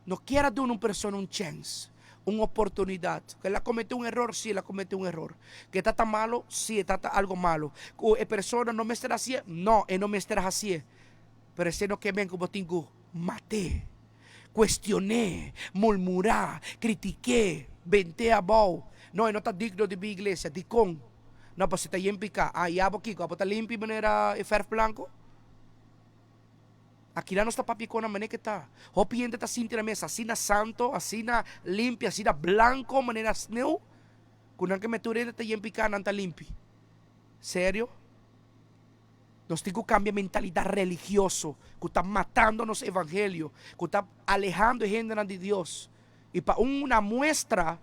no kier a duna un persona un chèns, un oportunidat. Ku el a kometé un eror? Sí, el a kometé un eror. Ku e ta ta malo? Sí, e ta ta algu malo. Ku e persona no mester hasié? No, e no mester hasié. Pero esei no ke men ku bo tin ku mat'é, kuestion'é, murmurá, kritik'é, bent'é abou. No, e no ta digno di bin iglesia. Dikon? No, pasobra e ta yen piká. Ah, i abo kiko? Abo ta limpi manera e fèrf blanku? Akila nos ta papia kon na manera ke ta. Hopi hende ta sinti nan mes asina santo, asina limpi, asina blanko manera sneu, ku nan ke mete tur hende ta yen piká, nan ta limpi. Serio? Nos tin ku kambia mentalidat religioso ku ta matando nos evangelio, ku ta alehando e hendenan di Dios. I pa una muestra,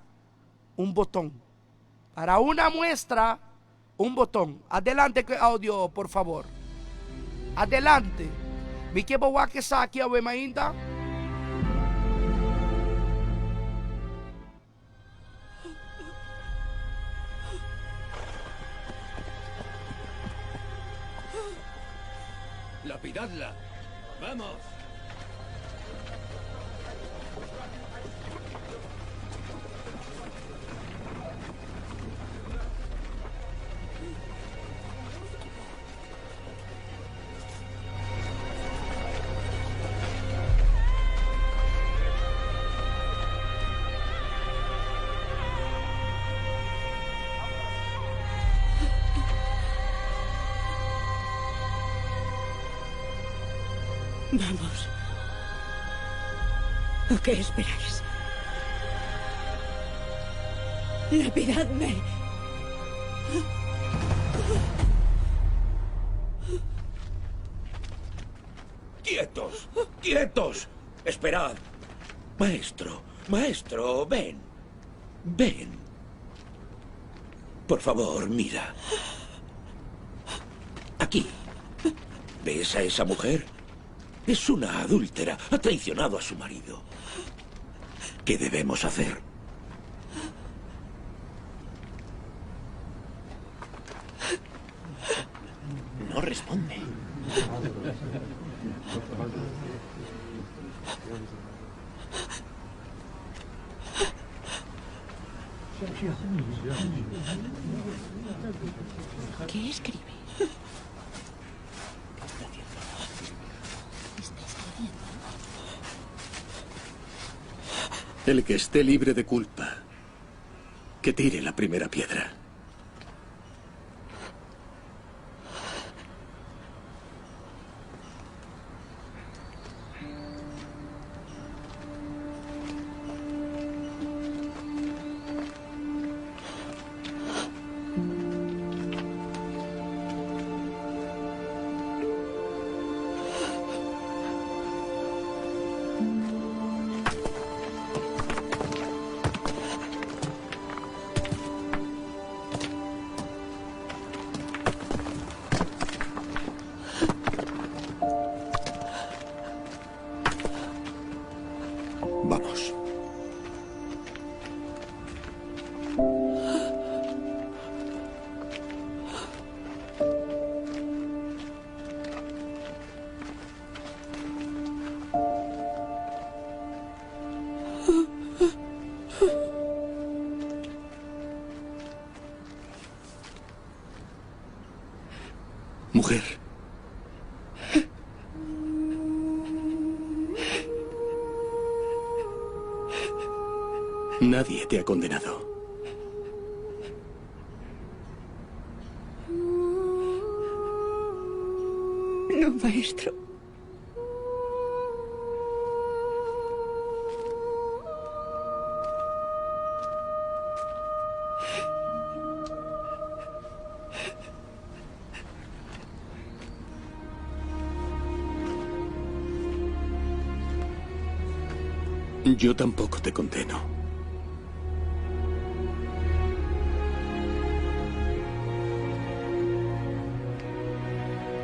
un boton. Para una muestra, un boton. Adelante ku e audio, por fabor. Adelante. Mi ke bo wak esaki awe mainta. Lapidadla. Vamos. Vamos. ¿O qué esperáis? Lapidadme. Quietos, quietos. Esperad. Maestro, maestro, ven. Ven. Por favor, mira. Aquí. ¿Ves a esa mujer? Es una adúltera. Ha traicionado a su marido. ¿Qué debemos hacer? No responde. ¿Qué escribe? El que esté libre de culpa, que tire la primera piedra. Vamos. Mujer. Nadie te ha condenado. No, maestro. Yo tampoco te condeno.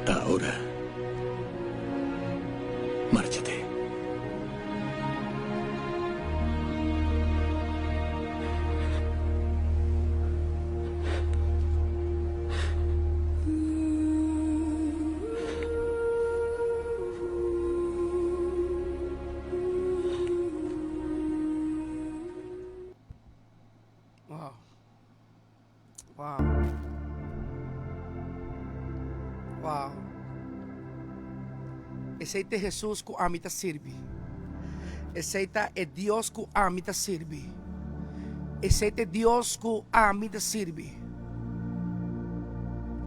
Ahora, márchate. Wow. Wow. Wow. Esei ta e Hesus ku ami ta sirbi. Esei ta e Dios ku ami ta sirbi. Esei ta e Dios ku ami ta sirbi.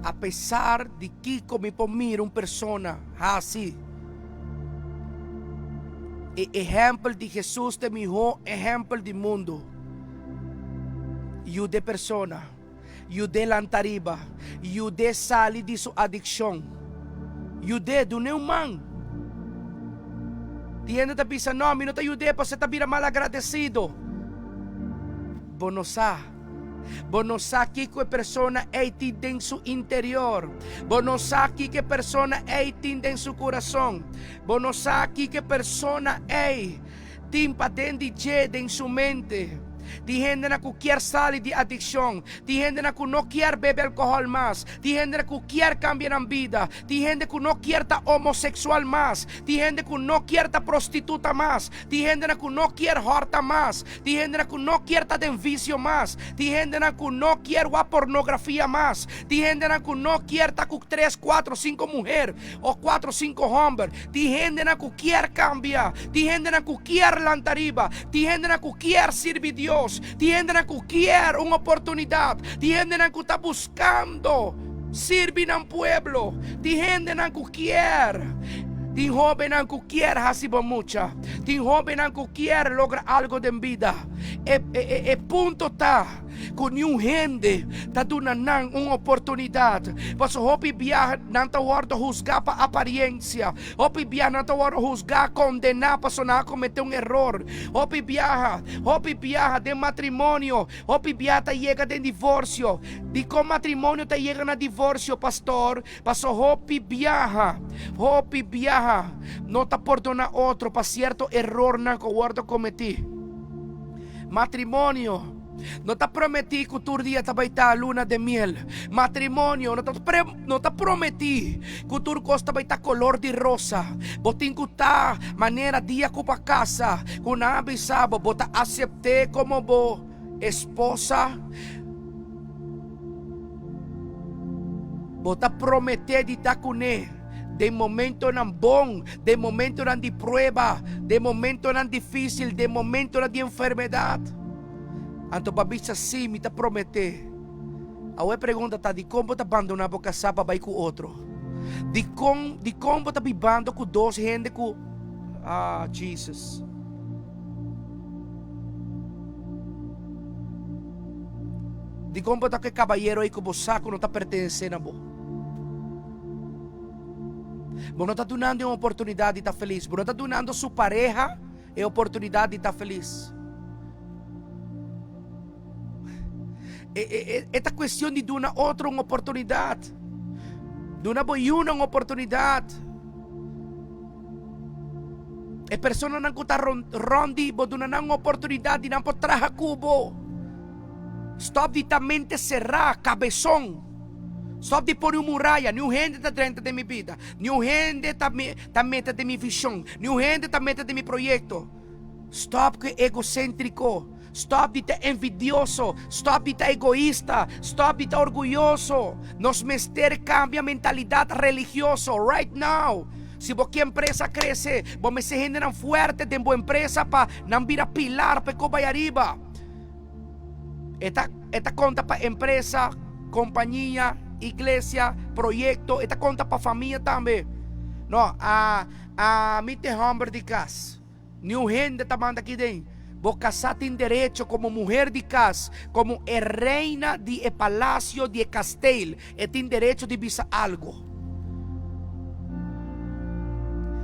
Apesar di kiko mi por mira un persona hasi, e ehèmpel di Hesus ta e mihó ehèmpel di mundu. Yud'e persona, yud'e lanta riba, yud'e sali di su adikshon. Yud'e, dun'e un man. Tin hende ta bisa, No, mi no ta yud'e pasobra e ta bira malagradesido. Bo no sa. Bo no sa kiko e persona ei tin den su interior. Bo no sa kiko e persona ei tin den su kurason. Bo no sa kiko e persona ei tin paden di dje den su mente. Tin hendenan ku kier sali di adikshon. Tin hendenan ku no kier bebe alkohòl mas. Tin hendenan ku kier kambia nan bida. Tin hende ku no kier ta omoseksual mas. Tin hende ku no kier ta prostituta mas. Tin hendenan ku no kier hòrta mas. Tin hendenan ku no kier ta den visio mas. Tin hendenan ku no kier wak pornografia mas. Tin hendenan ku no kier ta ku tres, kuatro, sinku muher o kuatro, sinku hòmber. Tin hendenan ku kier kambia. Tin hendenan ku kier lanta riba. Tin hendenan ku kier sirbi Dios. Tin hendenan ku kier un oportunidat. Tin hendenan ku ta buskando sirbi nan pueblo. Tin hendenan ku kier. Tin hóbennan ku kier hasi bon mucha. Tin hóbennan ku kier logra algo den bida. E, e, e punto ta. ku niun hende ta duna nan un oportunidat. Pasobra hopi biaha nan ta wòrdu husgá pa apariensia. Hopi biaha nan ta wòrdu husgá, kondená pasobra nan a kometé un eror. Hopi biaha, hopi biaha den matrimonio, hopi biaha ta yega den divorsio. Dikon matrimonio ta yega na divorsio, pastor? Pasobra hopi biaha, hopi biaha no ta pordoná otro pa sierto erornan ku wòrdu kometí. Matrimonio no ta prometí ku tur dia ta bai ta luna de miel. Matrimonio no ta no ta prometí ku tur kos ta bai ta kolor di rosa. Bo tin ku ta manera dia ku bo a kasa, ku nan a bisa bo, bo ta asept'é komo bo esposa. Bo ta prometé di ta kuné den momentonan bon, den momentonan di prueba, den momentonan difísil, den momentonan di enfermedat. Anto bo a bisa, Sí, mi ta prometé. Awor e pregunta ta, dikon bo ta bandoná bo kasá pa bai ku otro? Dikon, dikon bo ta bibando ku dos hende ku. Ah, Jesus. Dikon bo ta ku e kabayero ei ku bo sa ku no ta pertenesé na bo? Bo no ta dunando e un oportunidat di ta felis. Bo no ta dunando su pareha e oportunidat di ta felis. E, e, e, e ta kuestion di duna otro un oportunidat. Duna bo yunan un oportunidat. E personanan ku ta rond di bo, duna nan un oportunidat di nan por traha ku bo. Stop di ta mente será, kabeson. Stop di pone un muraya. Niun hende ta drenta den mi bida. Niun hende ta, ta mete den mi vishon. Niun hende ta mete den mi proyekto. Stop ku e egosentriko. Stop di ta envidioso. Stop di ta egoista. Stop di ta orguyoso. Nos mester kambia mentalidat religioso right now. Si bo ke empresa krese, bo mester hendenan fuerte den bo empresa pa nan bira pilar pa e ko bai ariba. E ta e ta konta pa empresa, kompania, iglesia, proyekto, e ta konta pa famia tambe. No, a ami ta e hòmber di kas. Niun hende ta manda aki den. Bo kasá tin derecho komo muher di kas, komo e reina di e palasio di e kasteel, e tin derecho di bisa algu.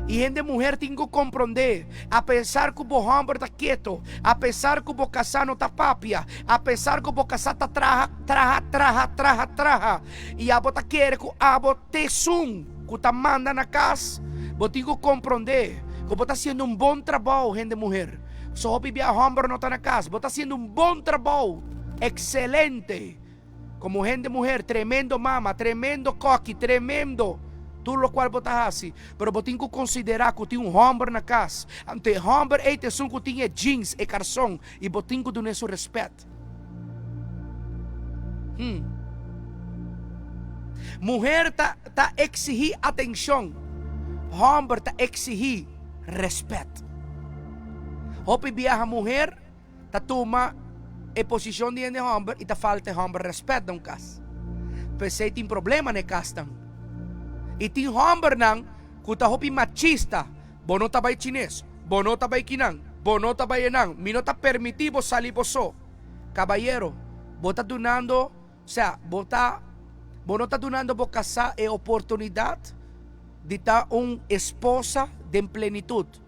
I hende muher tin ku komprondé, apesar ku bo hòmber ta keto, apesar ku bo kasá no ta papia, apesar ku bo kasá ta traha, traha, traha, traha, traha, i abo ta kere ku abo T'esun ku ta manda na kas, bo tin ku komprondé ku bo ta hasiendo un bon trabou, hende muher. So hopi bia hòmber no ta na kas. Bo ta hasiendo un bon trabou, ekselente. Komo hende muher, tremendo mama, tremendo kòki, tremendo tur lokual bo ta hasi. Pero bo tin ku konsiderá ku tin un hòmber na kas. Anto e hòmber ei ta esun ku tin e jeans, e karson, i bo tin ku dun'é su rèspèt. Hmm. Muher ta ta exigí atencion, homber ta exigí respet. Hopi biaha muher ta tuma e posicion di hende homber y ta falta e homber respet na un cas. P'esey tin problema na e casnan. Y tin hombernan cu ta hopi machista. Bo no ta bai chines, bo no ta bai kinan, bo no ta bai enan, mi no ta permití bo sali bo so. Kabayero, bo ta dunando, sea, bo ta, bo no ta dunando bo kasá e oportunidat di ta un esposa den plenitut.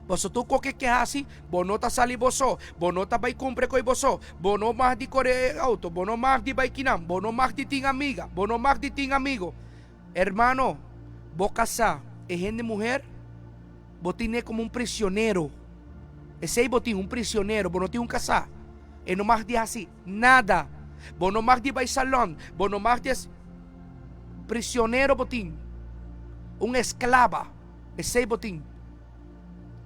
Pasobra tur koke ke hasi, bo no ta sali bo so, bo no ta bai kumpra koi bo so, bo no mag di kore e outo, bo no mag di bai kinan, bo no mag di tin amiga, bo no mag di tin amigo. Hermano, bo casá e hende muher, bo tin'é como un prisionero. Esei bo tin, un prisionero, bo no tin un casá. E no mag di haci nada. Bo no mag di bai salon, bo no mag di haci. Prisionero bo tin. Un esclava, esei bo tin.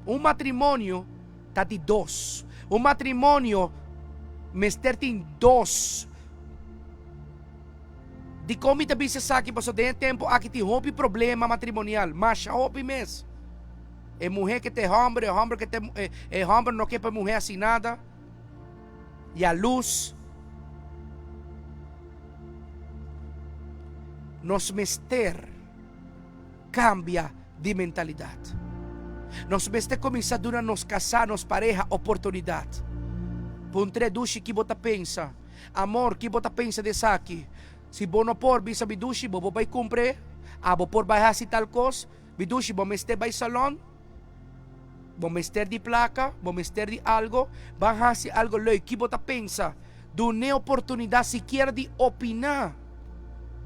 Un matrimonio ta di dos. Un matrimonio mester tin dos. Dikon mi ta bisa esaki? Pasobra den e tempu aki tin hopi problema matrimonial, masha hopi mes. E muhé ke ta e hòmber, e hòmber ke ta e, e hòmber no ke pa e muhé hasi nada. Yalus. Nos mester kambia di mentalidat. Nos mester kuminsá duna nos kasá, nos pareha oportunidat. Puntr'é, Dushi, ki bo ta pensa? Amor, ki bo ta pensa di esaki? Si bo no por, bisa mi dushi, bo por bai kumpr'é? Abo por bai hasi tal kos? Mi dushi, bo mester bai salon? Bo mester di plaka? Bo mester di algo? Ban hasi algo leuk. Ki bo ta pensa? Dun'é oportunidat sikiera di opiná.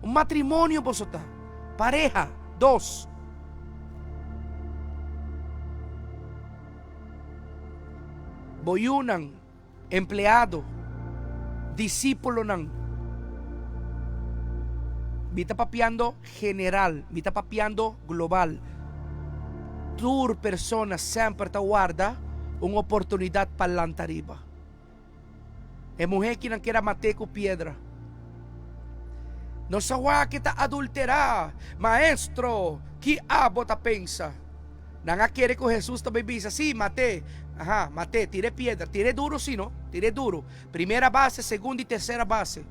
Un matrimonio boso ta. Pareha. Dos. Bo yunan, empleado, disípulonan. Mi ta papiando general, mi ta papiando global. Tur persona semper ta warda un oportunidat pa lanta riba. E muhé ki nan keda mat'é ku piedra. Nos a wak e ta adulterá. Maestro, ki abo ta pensa? Nan a kere ku Hesus ta bai bisa, Sí, mat'é. Aha, mat'é, tir'é piedra. Tir'é duru sí, no? Tir'é duru. Primera base, segunda i tersera base.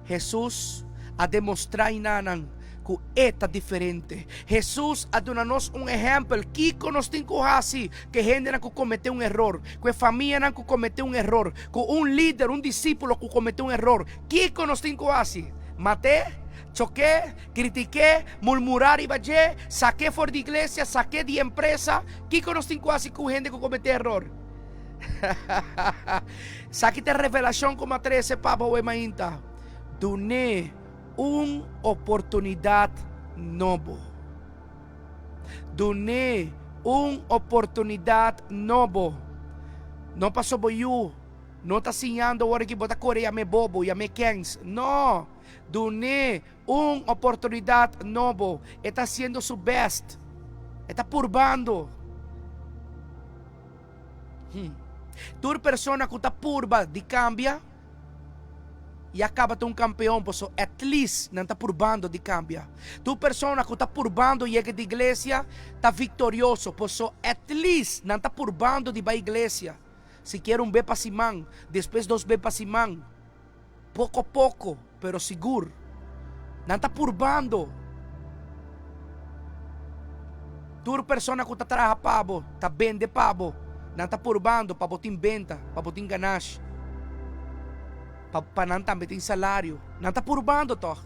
Hesus a demostrá inanan ku e ta diferente. Hesus a duna nos un ehèmpel kiko nos tin ku hasi ku e hendenan ku kometé un eror, ku e famianan ku kometé un eror, ku un lider, un disípulo ku kometé un eror. Kiko nos tin ku hasi? Mat'é? Chok'é? Kritik'é? Murmurá riba dje? Sak'é for di iglesia? Sak'é di empresa? Kiko nos tin ku hasi ku un hende ku kometé eror? Saki ta e revelashon ku mi a trese pa bo awe mainta. Dun'é un oportunidat nobo. Dun'é un oportunidat nobo. No paso bo yu no ta siñando ora ki bo ta kore yam'é bobo, yam'é kens. No! Dun'é un oportunidat nobo. E ta hasiendo su bèst. E ta purbando. Hmm. Tur persona ku ta purba di kambia ya kaba ta un kampeon paso at least nan ta purbando di kambia. Tur persona ku ta purbando yega di iglesia ta viktorioso paso at least nan ta purbando di bai iglesia. Sikiera un be pa siman, despues dos be pa siman. Poko poko, pero sigur. Nan ta purbando. Tur persona ku ta traha pa bo, ta bende pa bo, nan ta purbando pa bo tin benta, pa bo tin ganashi, pa pa nan tambe tin salario. Nan ta purbando tòg.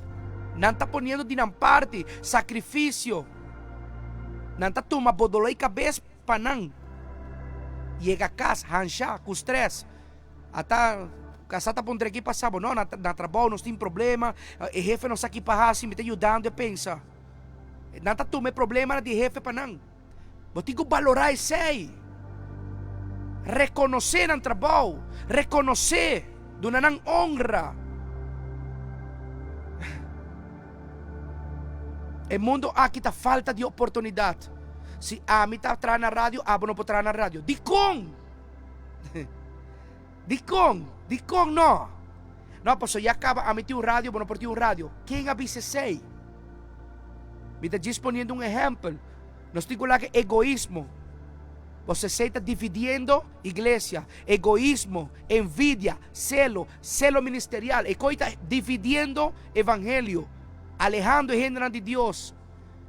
Nan ta poniendo di nan parti, sakrifisio. Nan ta tuma bo doló i kabes pa nan yega kas hansha ku strès. Ata kasa ta puntra ki pasa bo? No, na na trabou nos tin problema, e hefe no sa ki pa hasi, mi ta yudando e pensa. Nan ta tuma e problemanan di e hefe pa nan. Bo tin ku balorá esei. Rekonosé nan trabou, rekonosé, duna nan honra. E mundo aki ta falta di oportunidat. Si ami ta traha na radio, abo no por traha na radio. Dikon? Dikon? Dikon no? No, pasobra ya kaba ami tin un radio, bo no por tin un radio. Ken a bisa esei? Mi ta djis poniendo un ehèmpel. Nos tin ku laga egoismo. Pasobra esei ta dividiendo iglesia. Egoismo, envidia, selo, selo ministerial. E koi ta dividiendo evangelio, alehando e hendenan di Dios,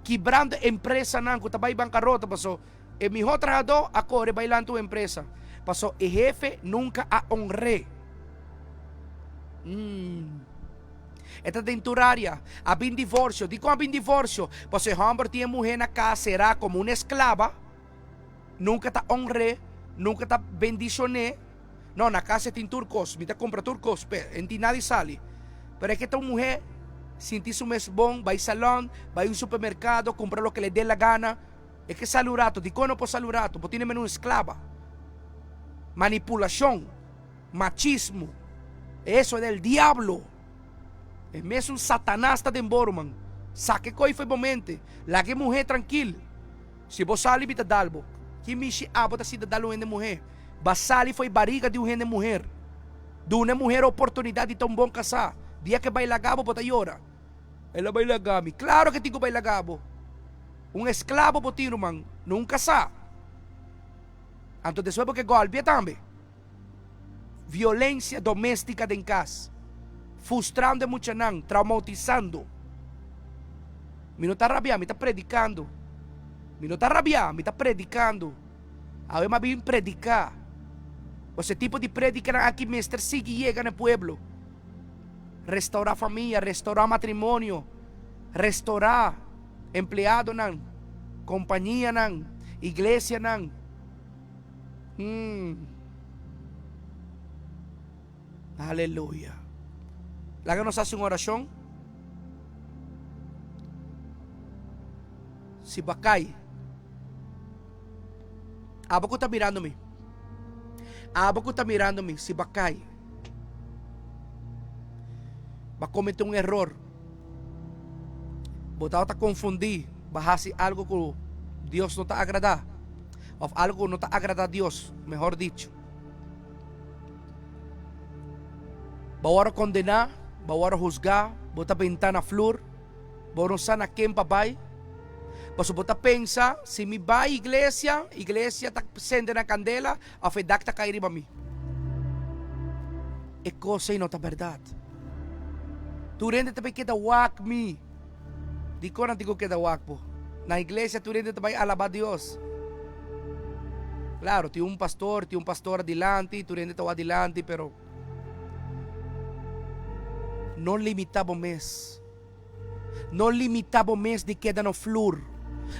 kibrando empresanan ku ta bai bankarota pasobra E mihó trahadó a kore bai lanta un empresa, pasó e hefe nunka a honr'é. Mm. E ta den tur área. A bin divorsio. Dikon a bin divorsio? Pasó e hòmber tin e muhé na kas será komo un esklaba, nunka ta honr'é, nunka ta bendishon'é. No, na kas e tin tur kos, mi ta kumpra tur kos p'e, e no tin nada di sali. Pero e ke ta un muhé sinti su mes bon, bai salòn, bai un supermerkado, kumpra loke le dé la gana. E ke sali un rato, dikon no por sali un rato? Bo tene mene un esklaba. Manipulashon, machismo, eso es del diablo. E mesun Satanas ta den bo, ruman. Saka e koi for bo mente. Laga e muhé trankil. Si bo sali mi ta dal bo. Ki mishi abo ta sinta dal un hende muhé? Ba sali for e bariga di un hende muher. Duna e muher oportunidat di ta un bon kasá. Dia ke bai laga bo, bo ta yora. El a bai laga mi. Klaro ke tin ku bai laga bo. Un esklabo bo tin, ruman, no un kasá. Anto despues bo ke gòlpia tambe. Violensia doméstika den kas, fustrando e muchanan, traumatisando. Mi no ta rabiá, mi ta predikando. Mi no ta rabiá, mi ta predikando. Awe mi a bin prediká. Pasobra e tipo di predikanan aki mester sigui yega na e pueblo. Restaurá famia, restaurá matrimonio, restaurá empleadonan, kompanianan, iglesianan. Hmm. Aleluya. Laga nos hasi un orashon. Si bo a kai, abo ku ta mirando mi, abo ku ta mirando mi, si bo a kai, bo a komete un eror, bo tabata konfundí, bo a hasi algu ku Dios no ta agradá, òf algu ku no ta agradá Dios, mehor dicho. Bo a wòrdu kondená, bo a wòrdu husgá, bo ta bentá na flur, bo no sa na ken pa bai. Pasobra bo ta pensa, si mi bai iglesia, iglesia ta sende na kandela òf e dak ta kai riba mi. E kos ei no ta bèrdat. Tur hende ta bai keda wak mi. Dikon nan tin ku keda wak bo? Na iglesia tur hende ta bai alabá Dios. Klaro, tin un pastor, tin un pastora dilanti, tur hende ta wak dilanti, pero no limitá bo mes. No limitá bo mes di keda na flur.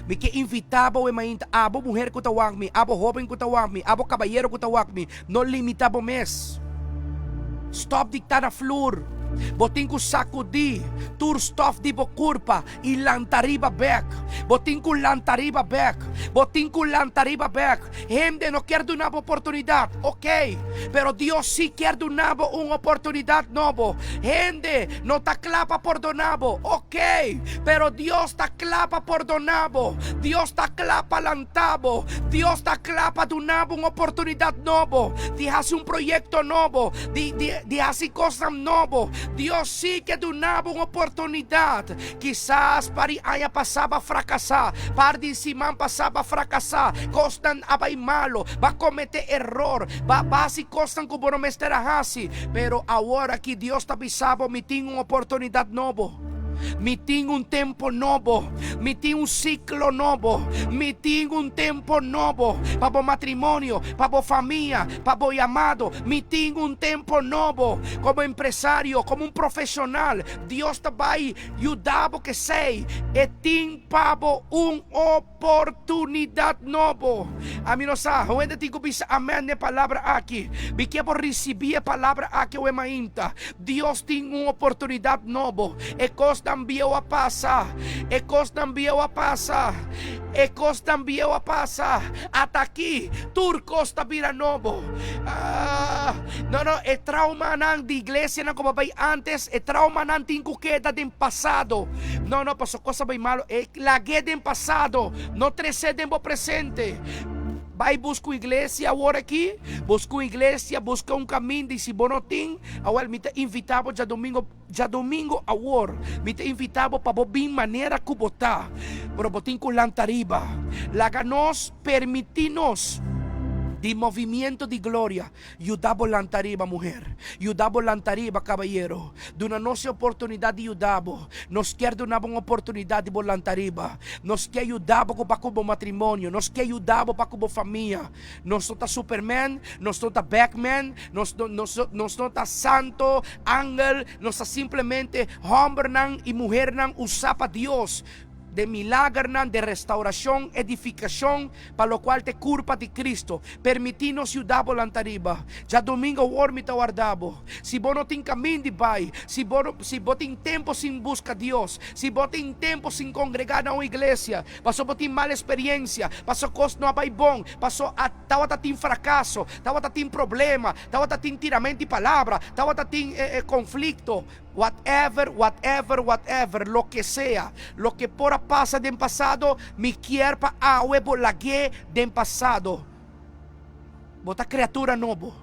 Mi ke invitá bo e mainta, abo muher ku ta wak mi, abo hóben ku ta wak mi, abo kabayero ku ta wak mi, no limitá bo mes. Stòp di ta na flur. Bo tin ku sakudí tur stòf di bo kurpa i lanta riba bèk. Bo tin ku lanta riba bèk. Bo tin ku lanta riba bèk. Hende no kier duna bo oportunidat, okey, pero Dios sí kier duna bo un oportunidat nobo. Hende no ta kla pa pordoná bo, okey, pero Dios ta kla pa pordoná bo. Dios ta kla pa lanta bo. Dios ta kla pa duna bo un oportunidat nobo, di hasi un proyekto nobo, di, di, di hasi kosnan nobo. Dios sí ke duna bo un oportunidat. Kisas par di aña pasá bo a frakasá, par di siman pasá bo a frakasá, kosnan a bai malo, bo a kometé eror, bo a hasi kosnan ku bo no mester a hasi. Pero awor aki Dios ta bisa bo, Mi tin un oportunidat nobo. Mi tin un tempo nobo. Mi tin un siklo nobo. Mi tin un tempo nobo pa bo matrimonio, pa bo famia, pa bo yamado. Mi tin un tempo nobo komo empresario, komo un profeshonal. Dios ta bai yuda bo kesei. E tin pa bo un oportunidat nobo. Ami no sa, hende tin ku bisa amen n'e palabra aki. Mi ke bo risibí e palabra aki awe mainta. Dios tin un oportunidat nobo. E kosnan bieu a pasa. E kosnan bieu a pasa. E kosnan bieu a pasa. Ata aki, tur kos ta bira nobo. Ah, no, no, e traumanan di iglesianan ku bo a bai antes, e traumanan tin ku keda den pasado. No, no, pasobra kos a bai malo. E lag'é den pasado, no tres'é den bo presente. Bai buska un iglesia awor aki, buska un iglesia, buska un kaminda i si bo no tin, awel mi ta invitá bo djadumingo, djadumingo awor, mi ta invitá bo pa bo bin manera ku bo ta, pero bo tin ku lanta riba. Laga nos permití nos di Movimiento di Gloria Yuda bo lanta riba, muher. Yuda bo lanta riba, kabayero. Duna nos e oportunidat di yuda bo. Nos kier duna bo un oportunidat di bo lanta riba. Nos kier yuda bo ku pa ku bo matrimonio. Nos kier yuda bo pa ku bo famia. Nos no ta Superman, nos no ta Batman, nos no, nos no, nos no ta santo, angel, nos ta simplemente hòmbernan i muhernan usá pa Dios den milagernan, den restaurashon, edifikashon, pa lokual ta e kurpa di Kristo. Permití nos yuda bo lanta riba. Djadumingu awor mi ta warda bo. Si bo no tin kamin di bai, si bo no, si bo tin tempu sin buska Dios, si bo tin tempu sin kongregá na un iglesia, pasobra bo tin mal esperiensia, pasobra kos no a bai bon, pasobra a tabata tin frakaso, tabata tin problema, tabata tin tiramento di palabra, tabata tin konflikto, Whatever, whatever, whatever, loke sea, loke por a pasa den pasado, mi kier pa awe bo lag'é den pasado. Bo ta kriatura nobo.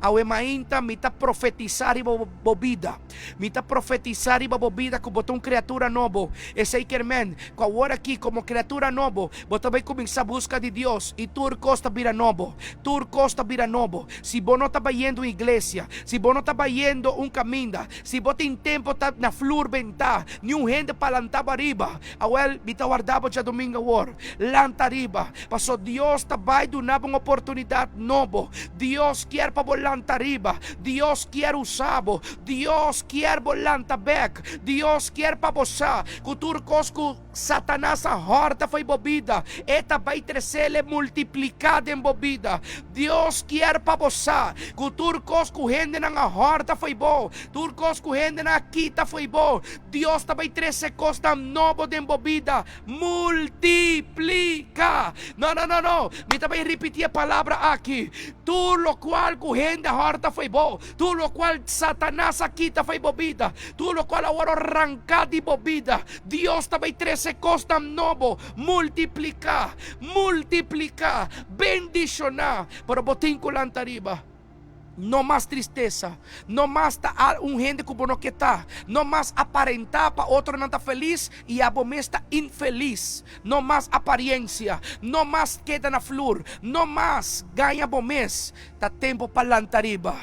Awe mainta mi ta profetisá riba bo bida. Mi ta profetisá riba bo bida ku bo ta un kriatura nobo. Esei kier men ku awor aki komo kriatura nobo bo ta bai kuminsá buska di Dios i tur kos ta bira nobo. Tur kos ta bira nobo. Si bo no ta bayendo un iglesia, si bo no ta bayendo un kaminda, si bo tin tempu ta na flur bentá, niun hende pa lanta bo ariba, awèl mi ta warda bo djadumingu awor. Lanta ariba, paso Dios ta bai duna bo un oportunidat nobo. Dios kier pa bo lanta ariba. Dios kier usa bo. Dios kier bo lanta bèk. Dios kier pa bo sa ku tur kos ku Satanas a hòrta fo'i bo bida, e ta bai tresel e multipliká den bo bida. Dios kier pa bo sa ku tur kos ku hendenan a hòrta fo'i bo, tur kos ku hendenan a kita fo'i bo, Dios ta bai trese kosnan nobo den bo bida. Multipliká! No, no, no, no! Mi ta bai ripití e palabra aki. Tur lokual ku hende a hòrta fo'i bo, tur lokual Satanas a kita fo'i bo bida, tur lokual a wòrdu ranká di bo bida, Dios ta bai trese kosnan nobo, multipliká, multipliká, bendishoná. Pero bo tin ku lanta riba. No mas tristesa, no mas ta un hende ku bo no ke ta, no mas aparentá pa otronan ta felis i abo mes ta infelis, no mas apariensia, no mas keda na flur, no mas gaña bo mes. Ta tempu pa lanta riba.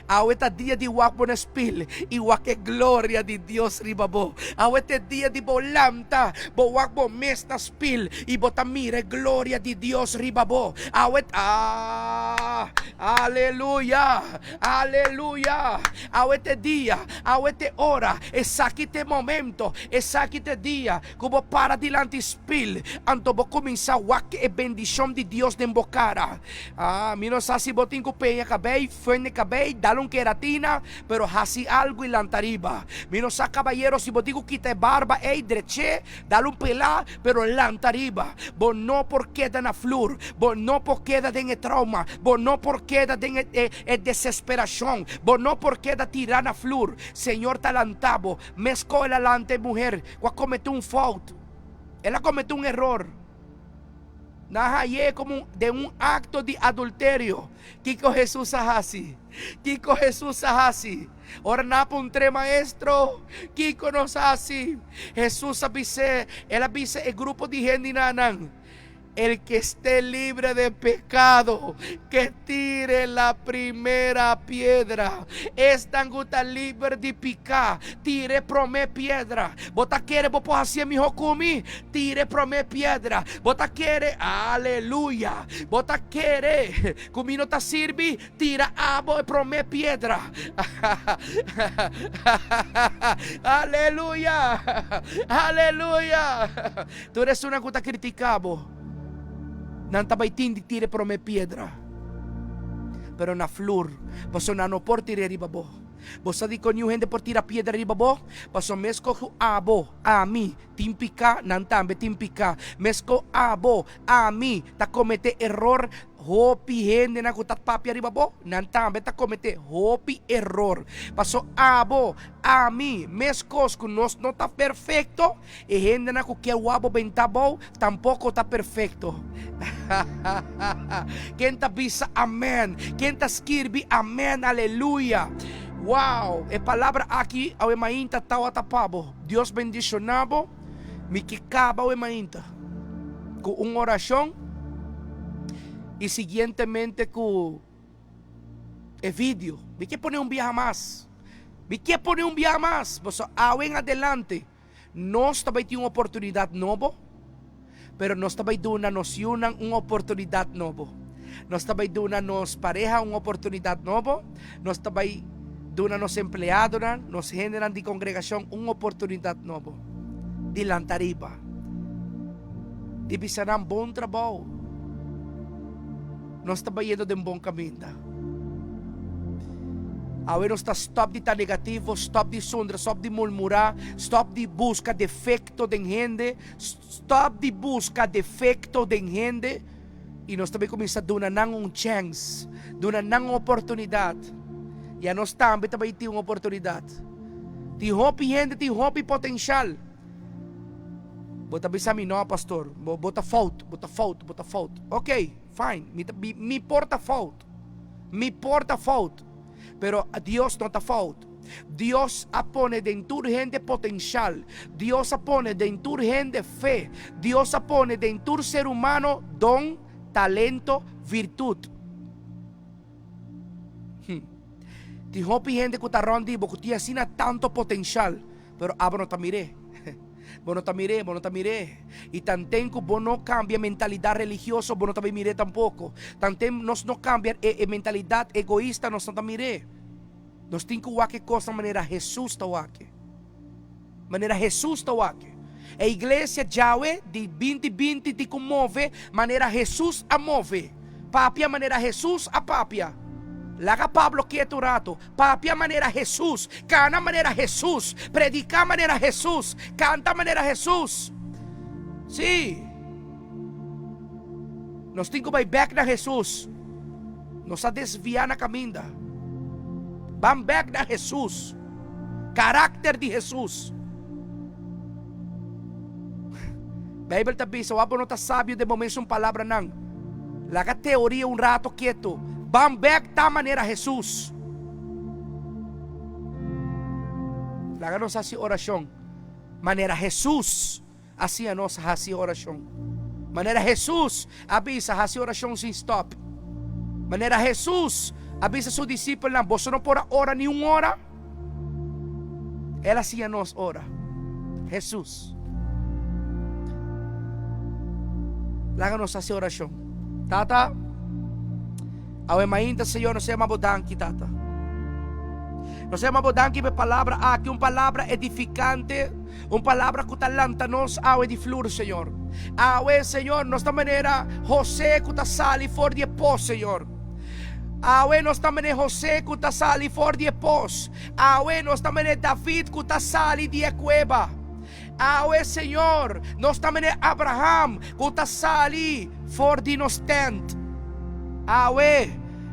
Awe ta dia di wak bo na spil i wak e gloria di Dios riba bo. Awe ta e dia di bo lanta, bo wak bo mes na spil i bo ta mira e gloria di Dios riba bo. Awe ta. Aleluya! Aleluya! Awe ta e dia, awe ta e ora, esaki ta e momento, esaki ta e dia ku bo para dilanti spil, anto bo kuminsá wak e bendishon di Dios den bo kara. Ah, mi no sa si bo tin ku peña kabei, fende kabei, dal un keratina, pero hasi algu i lanta riba. Mi no sa kabayero si bo tin ku kita e barba ei, drech'é, dal un pelá, pero lanta riba. Bo no por keda na flur, bo no por keda den e trauma, bo no por keda den e e e desesperashon, bo no por keda tirá na flur. Señor ta lanta bo, meskó el a lanta e muher ku a kometé un fout. El a kometé un eror. Nan hañ'é komo den un akto di adulterio. Kiko Hesus a hasi? Kiko Hesus a hasi? Ora nan a puntr'é, Maestro, kiko nos hasi? Hesus a bis'é, el a bisa e grupo di hendenan, El ke esté libre de pekado, ke tire la primera piedra. Esnan ku ta liber di piká, tira e promé piedra. Bo ta kere bo por hasié mihó ku mi? Tira e promé piedra. Bo ta kere, aleluya, bo ta kere ku mi no ta sirbi? Tira abo e promé piedra. Aleluya! Aleluya! Tur esunnan ku ta kritiká bo, nan ta bai tin di tira e promé piedra, pero na flur, pasobra nan no por tir'é riba bo. Bo sa dikon niun hende por tira piedra riba bo? Pasobra meskos ku abo, ami, tin piká, nan tambe tin piká. Meskos abo, ami, ta kometé eror, Hopi hendenan ku ta papia riba bo, nan tambe ta kometé hopi eror. Paso abo, ami, meskos ku nos no ta perfekto, e hendenan ku kier wak bo benta abou tampoko ta perfekto. Ken ta bisa amen? Ken ta skirbi amen? Aleluya! Wow! E palabra aki awe mainta tawata pa bo. Dios bendishoná bo. Mi ke kaba awe mainta ku un orashon i siguientemente ku e video. Mi ke pone un biaha mas. Mi ke pone un biaha mas. Pasobra awe en adelante nos ta bai tin un oportunidat nobo, pero nos ta bai duna nos yunan un oportunidat nobo. Nos ta bai duna nos pareha un oportunidat nobo. Nos ta bai duna nos empleadonan, nos hendenan di kongregashon un oportunidat nobo di lanta riba, di bisa nan bon trabou. Nos ta bayendo den bon kaminda. Awe nos ta stòp di ta negativo, stòp di sundra, stòp di murmurá, stòp di buska defekto den hende, stòp di buska defekto den hende. I nos ta bay kuminsá duna nan un chèns, duna nan un oportunidat. I anos tambe ta bay tin un oportunidat. Tin hopi hende tin hopi potenshal. Bo ta bisa mi, No, pastor, bo bo ta fout, bo ta fout, bo ta fout. Ok, fine, mi ta mi por ta fout. Mi por ta fout. Pero Dios no ta fout. Dios a pone den tur hende potencial. Dios a pone den tur hende fe. Dios a pone den tur ser humano don, talento, virtud. Hm. Tin hopi hende ku ta rònt di bo ku tin asina tanto potencial, pero abo no ta mir'é. Bo no ta mir'é, bo no ta mir'é. I tanten ku bo no kambia mentalidat religioso, bo no ta bai mir'é tampoko. Tanten nos no kambia e e mentalidat egoista, nos no ta mir'é. Nos tin ku wak e kosnan manera Hesus ta wak e. Manera Hesus ta wak e. E iglesia djawe di 2020 tin ku move manera Hesus a move. Papia manera Hesus a papia. Laga Pablo ketu un rato. Papia manera Hesus. Kana manera Hesus. Prediká manera Hesus. Kanta manera Hesus. Sí. Nos tin ku bai bèk na Hesus. Nos a desviá na kaminda. Ban bèk na Hesus. Karakter di Hesus. Beibel ta bisa, Wak bo no ta sabio den bo mesun palabranan. Laga teoria un rato ketu. Ban bèk ta manera Hesus. Laga nos hasi orashon manera Hesus a siña nos hasi orashon. Manera Hesus a bisa hasi orashon sin stòp. Manera Hesus a bisa su disipelnan, Boso no por a ora ni un ora? El a siña nos ora. Hesus. Laga nos hasi orashon. Tata, awe mainta, Señor, nos yama bo danki, Tata. Nos yama bo danki pa e palabra aki, un palabra edifikante, un palabra ku ta lanta nos awe di flur, Señor. Awe, Señor, nos ta manera José ku ta sali for di e pos, Señor. Awe nos ta manera José ku ta sali for di e pos. Awe nos ta manera David ku ta sali di e kueba. Awe, Señor, nos ta manera Abraham ku ta sali for di nos tent. Awe,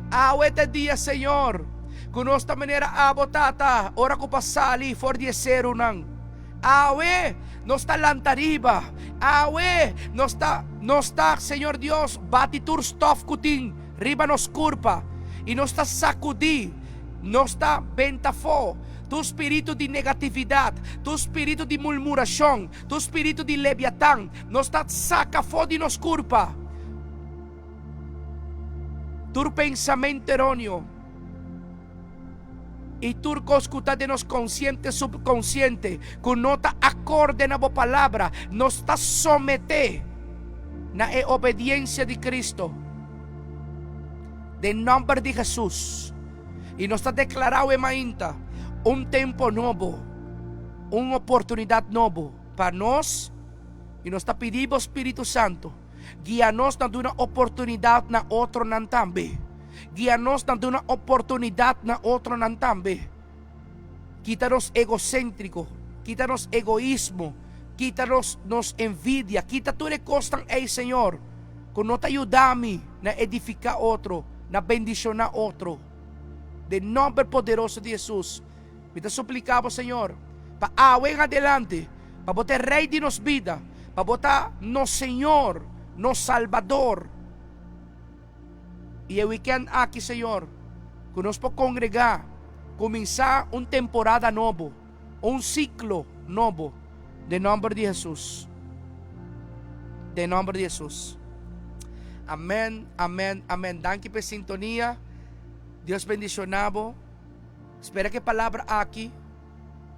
awe ta e dia, Señor, ku nos ta manera abo, Tata, ora ku pa sali for di e serunan. Awe nos ta lanta riba. Awe nos ta, nos ta, Señor Dios, bati tur stof ku tin riba nos kurpa i nos ta sakudí, nos ta benta afó tur spiritu di negatividat, tur spiritu di mulmurashon, tur spiritu di leviatan, nos ta saka afó di nos kurpa tur pensamentu eróneo. I tur kos ku ta den nos konsiente subkonsiente ku no ta akorde na bo palabra, nos ta someté na e obediensia di Kristo. Den nòmber di Hesus. I nos ta deklará awe mainta un tempu nobo, un oportunidat nobo pa nos i nos ta pidi bo Spiritu Santu guia nos na duna oportunidat na otronan tambe. Guia nos na duna oportunidat na otronan tambe. Kita nos egocéntrico, kita nos egoismo, kita nos nos envidia, kita tur e kosnan ei, Señor, ku no ta yuda mi na edifiká otro, na bendishoná otro. Den nòmber poderoso di Hesus, mi ta supliká Bo, Señor, pa awe en adelante, pa Bo ta e Rei di nos bida, pa Bo ta nos Señor, nos Salbador. I e wikènt aki, Señor, ku nos por kongregá, kuminsá un temporada nobo, un siklo nobo, den nòmber di Hesus. Den nòmber di Hesus. Amèn, amèn, amèn. Danki pa e sintonia. Dios bendishoná bo. Spera ku e palabra aki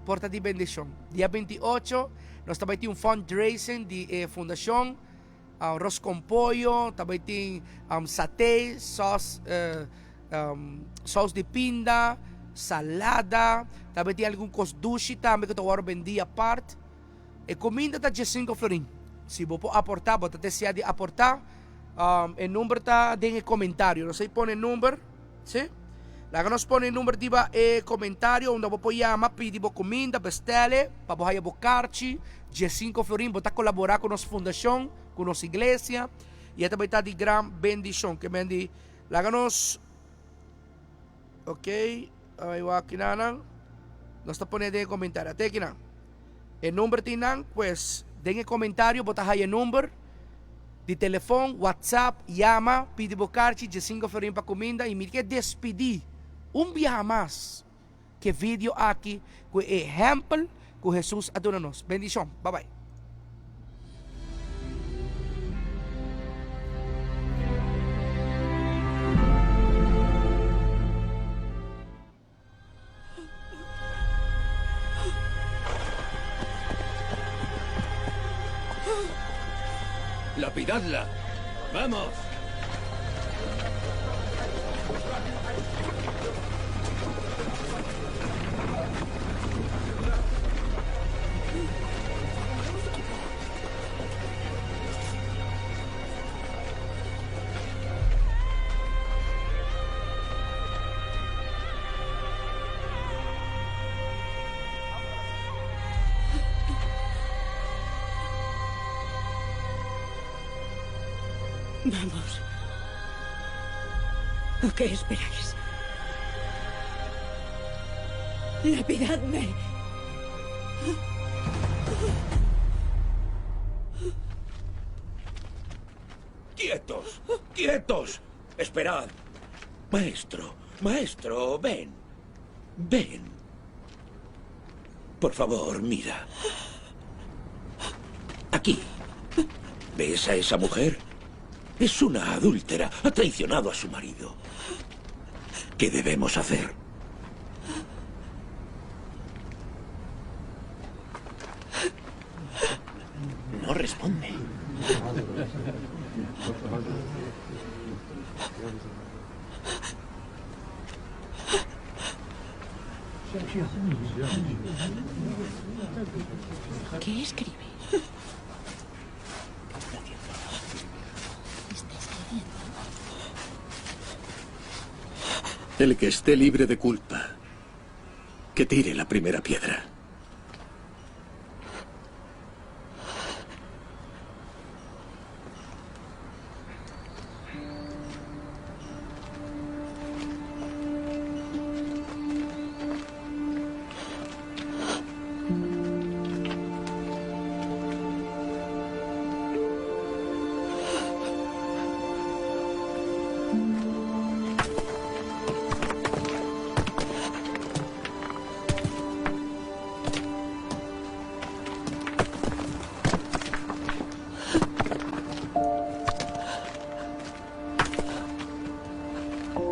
por ta di bendishon. Dia 28 nos ta bai tin un fundraising di e fundashon. Ros con pollo, ta bay tin saté, sauce, saus di pinda, salada, ta bay tin algun cos dushi tambe cu ta worde bendi apart. E cuminda ta diescinco florin. Si bo por aporta, bo ta desea di aporta, e number ta den e comentario. Nos a pone e number, si? Laga nos pone e number diba e comentario unda bo por yama, pidi bo cuminda, bestele pa bo haya bo carchi. Diescinco florin, bo ta colabora cu nos fundacion, cu nos iglesia, y e ta bay ta di gran bendicion. Ke men di, laga nos, ok, ay wak kinanan, nos ta pone den e comentario. Ate kinan. E number tin nan, pues, den e comentario bo ta haya e number di telefon, WhatsApp, yama, pidi bo carchi, diescinco florin pa cuminda, y mi ke despidi. Un biaha mas ku e video aki ku e ehèmpel ku Hesus a duna nos. Bendishon. Bye bye. ¡Lapidadla! ¡Vamos! Vamos. ¿O qué esperáis? Lapidadme. ¡Quietos! ¡Quietos! Esperad. Maestro, maestro, ven. Ven. Por favor, mira. Aquí. ¿Ves a esa mujer? Es una adúltera. Ha traicionado a su marido. ¿Qué debemos hacer? No responde. ¿Qué escribe? El que esté libre de culpa, que tire la primera piedra.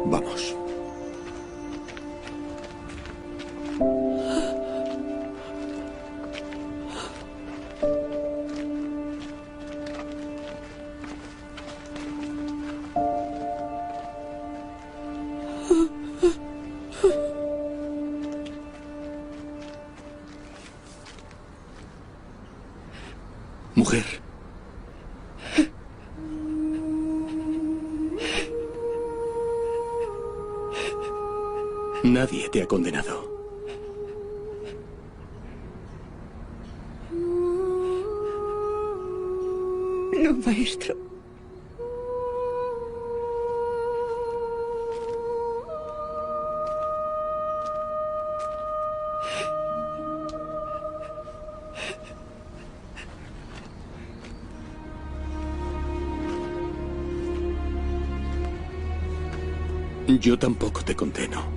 Vamos. Mujer. Nadie te ha condenado. No, maestro. Yo tampoco te condeno.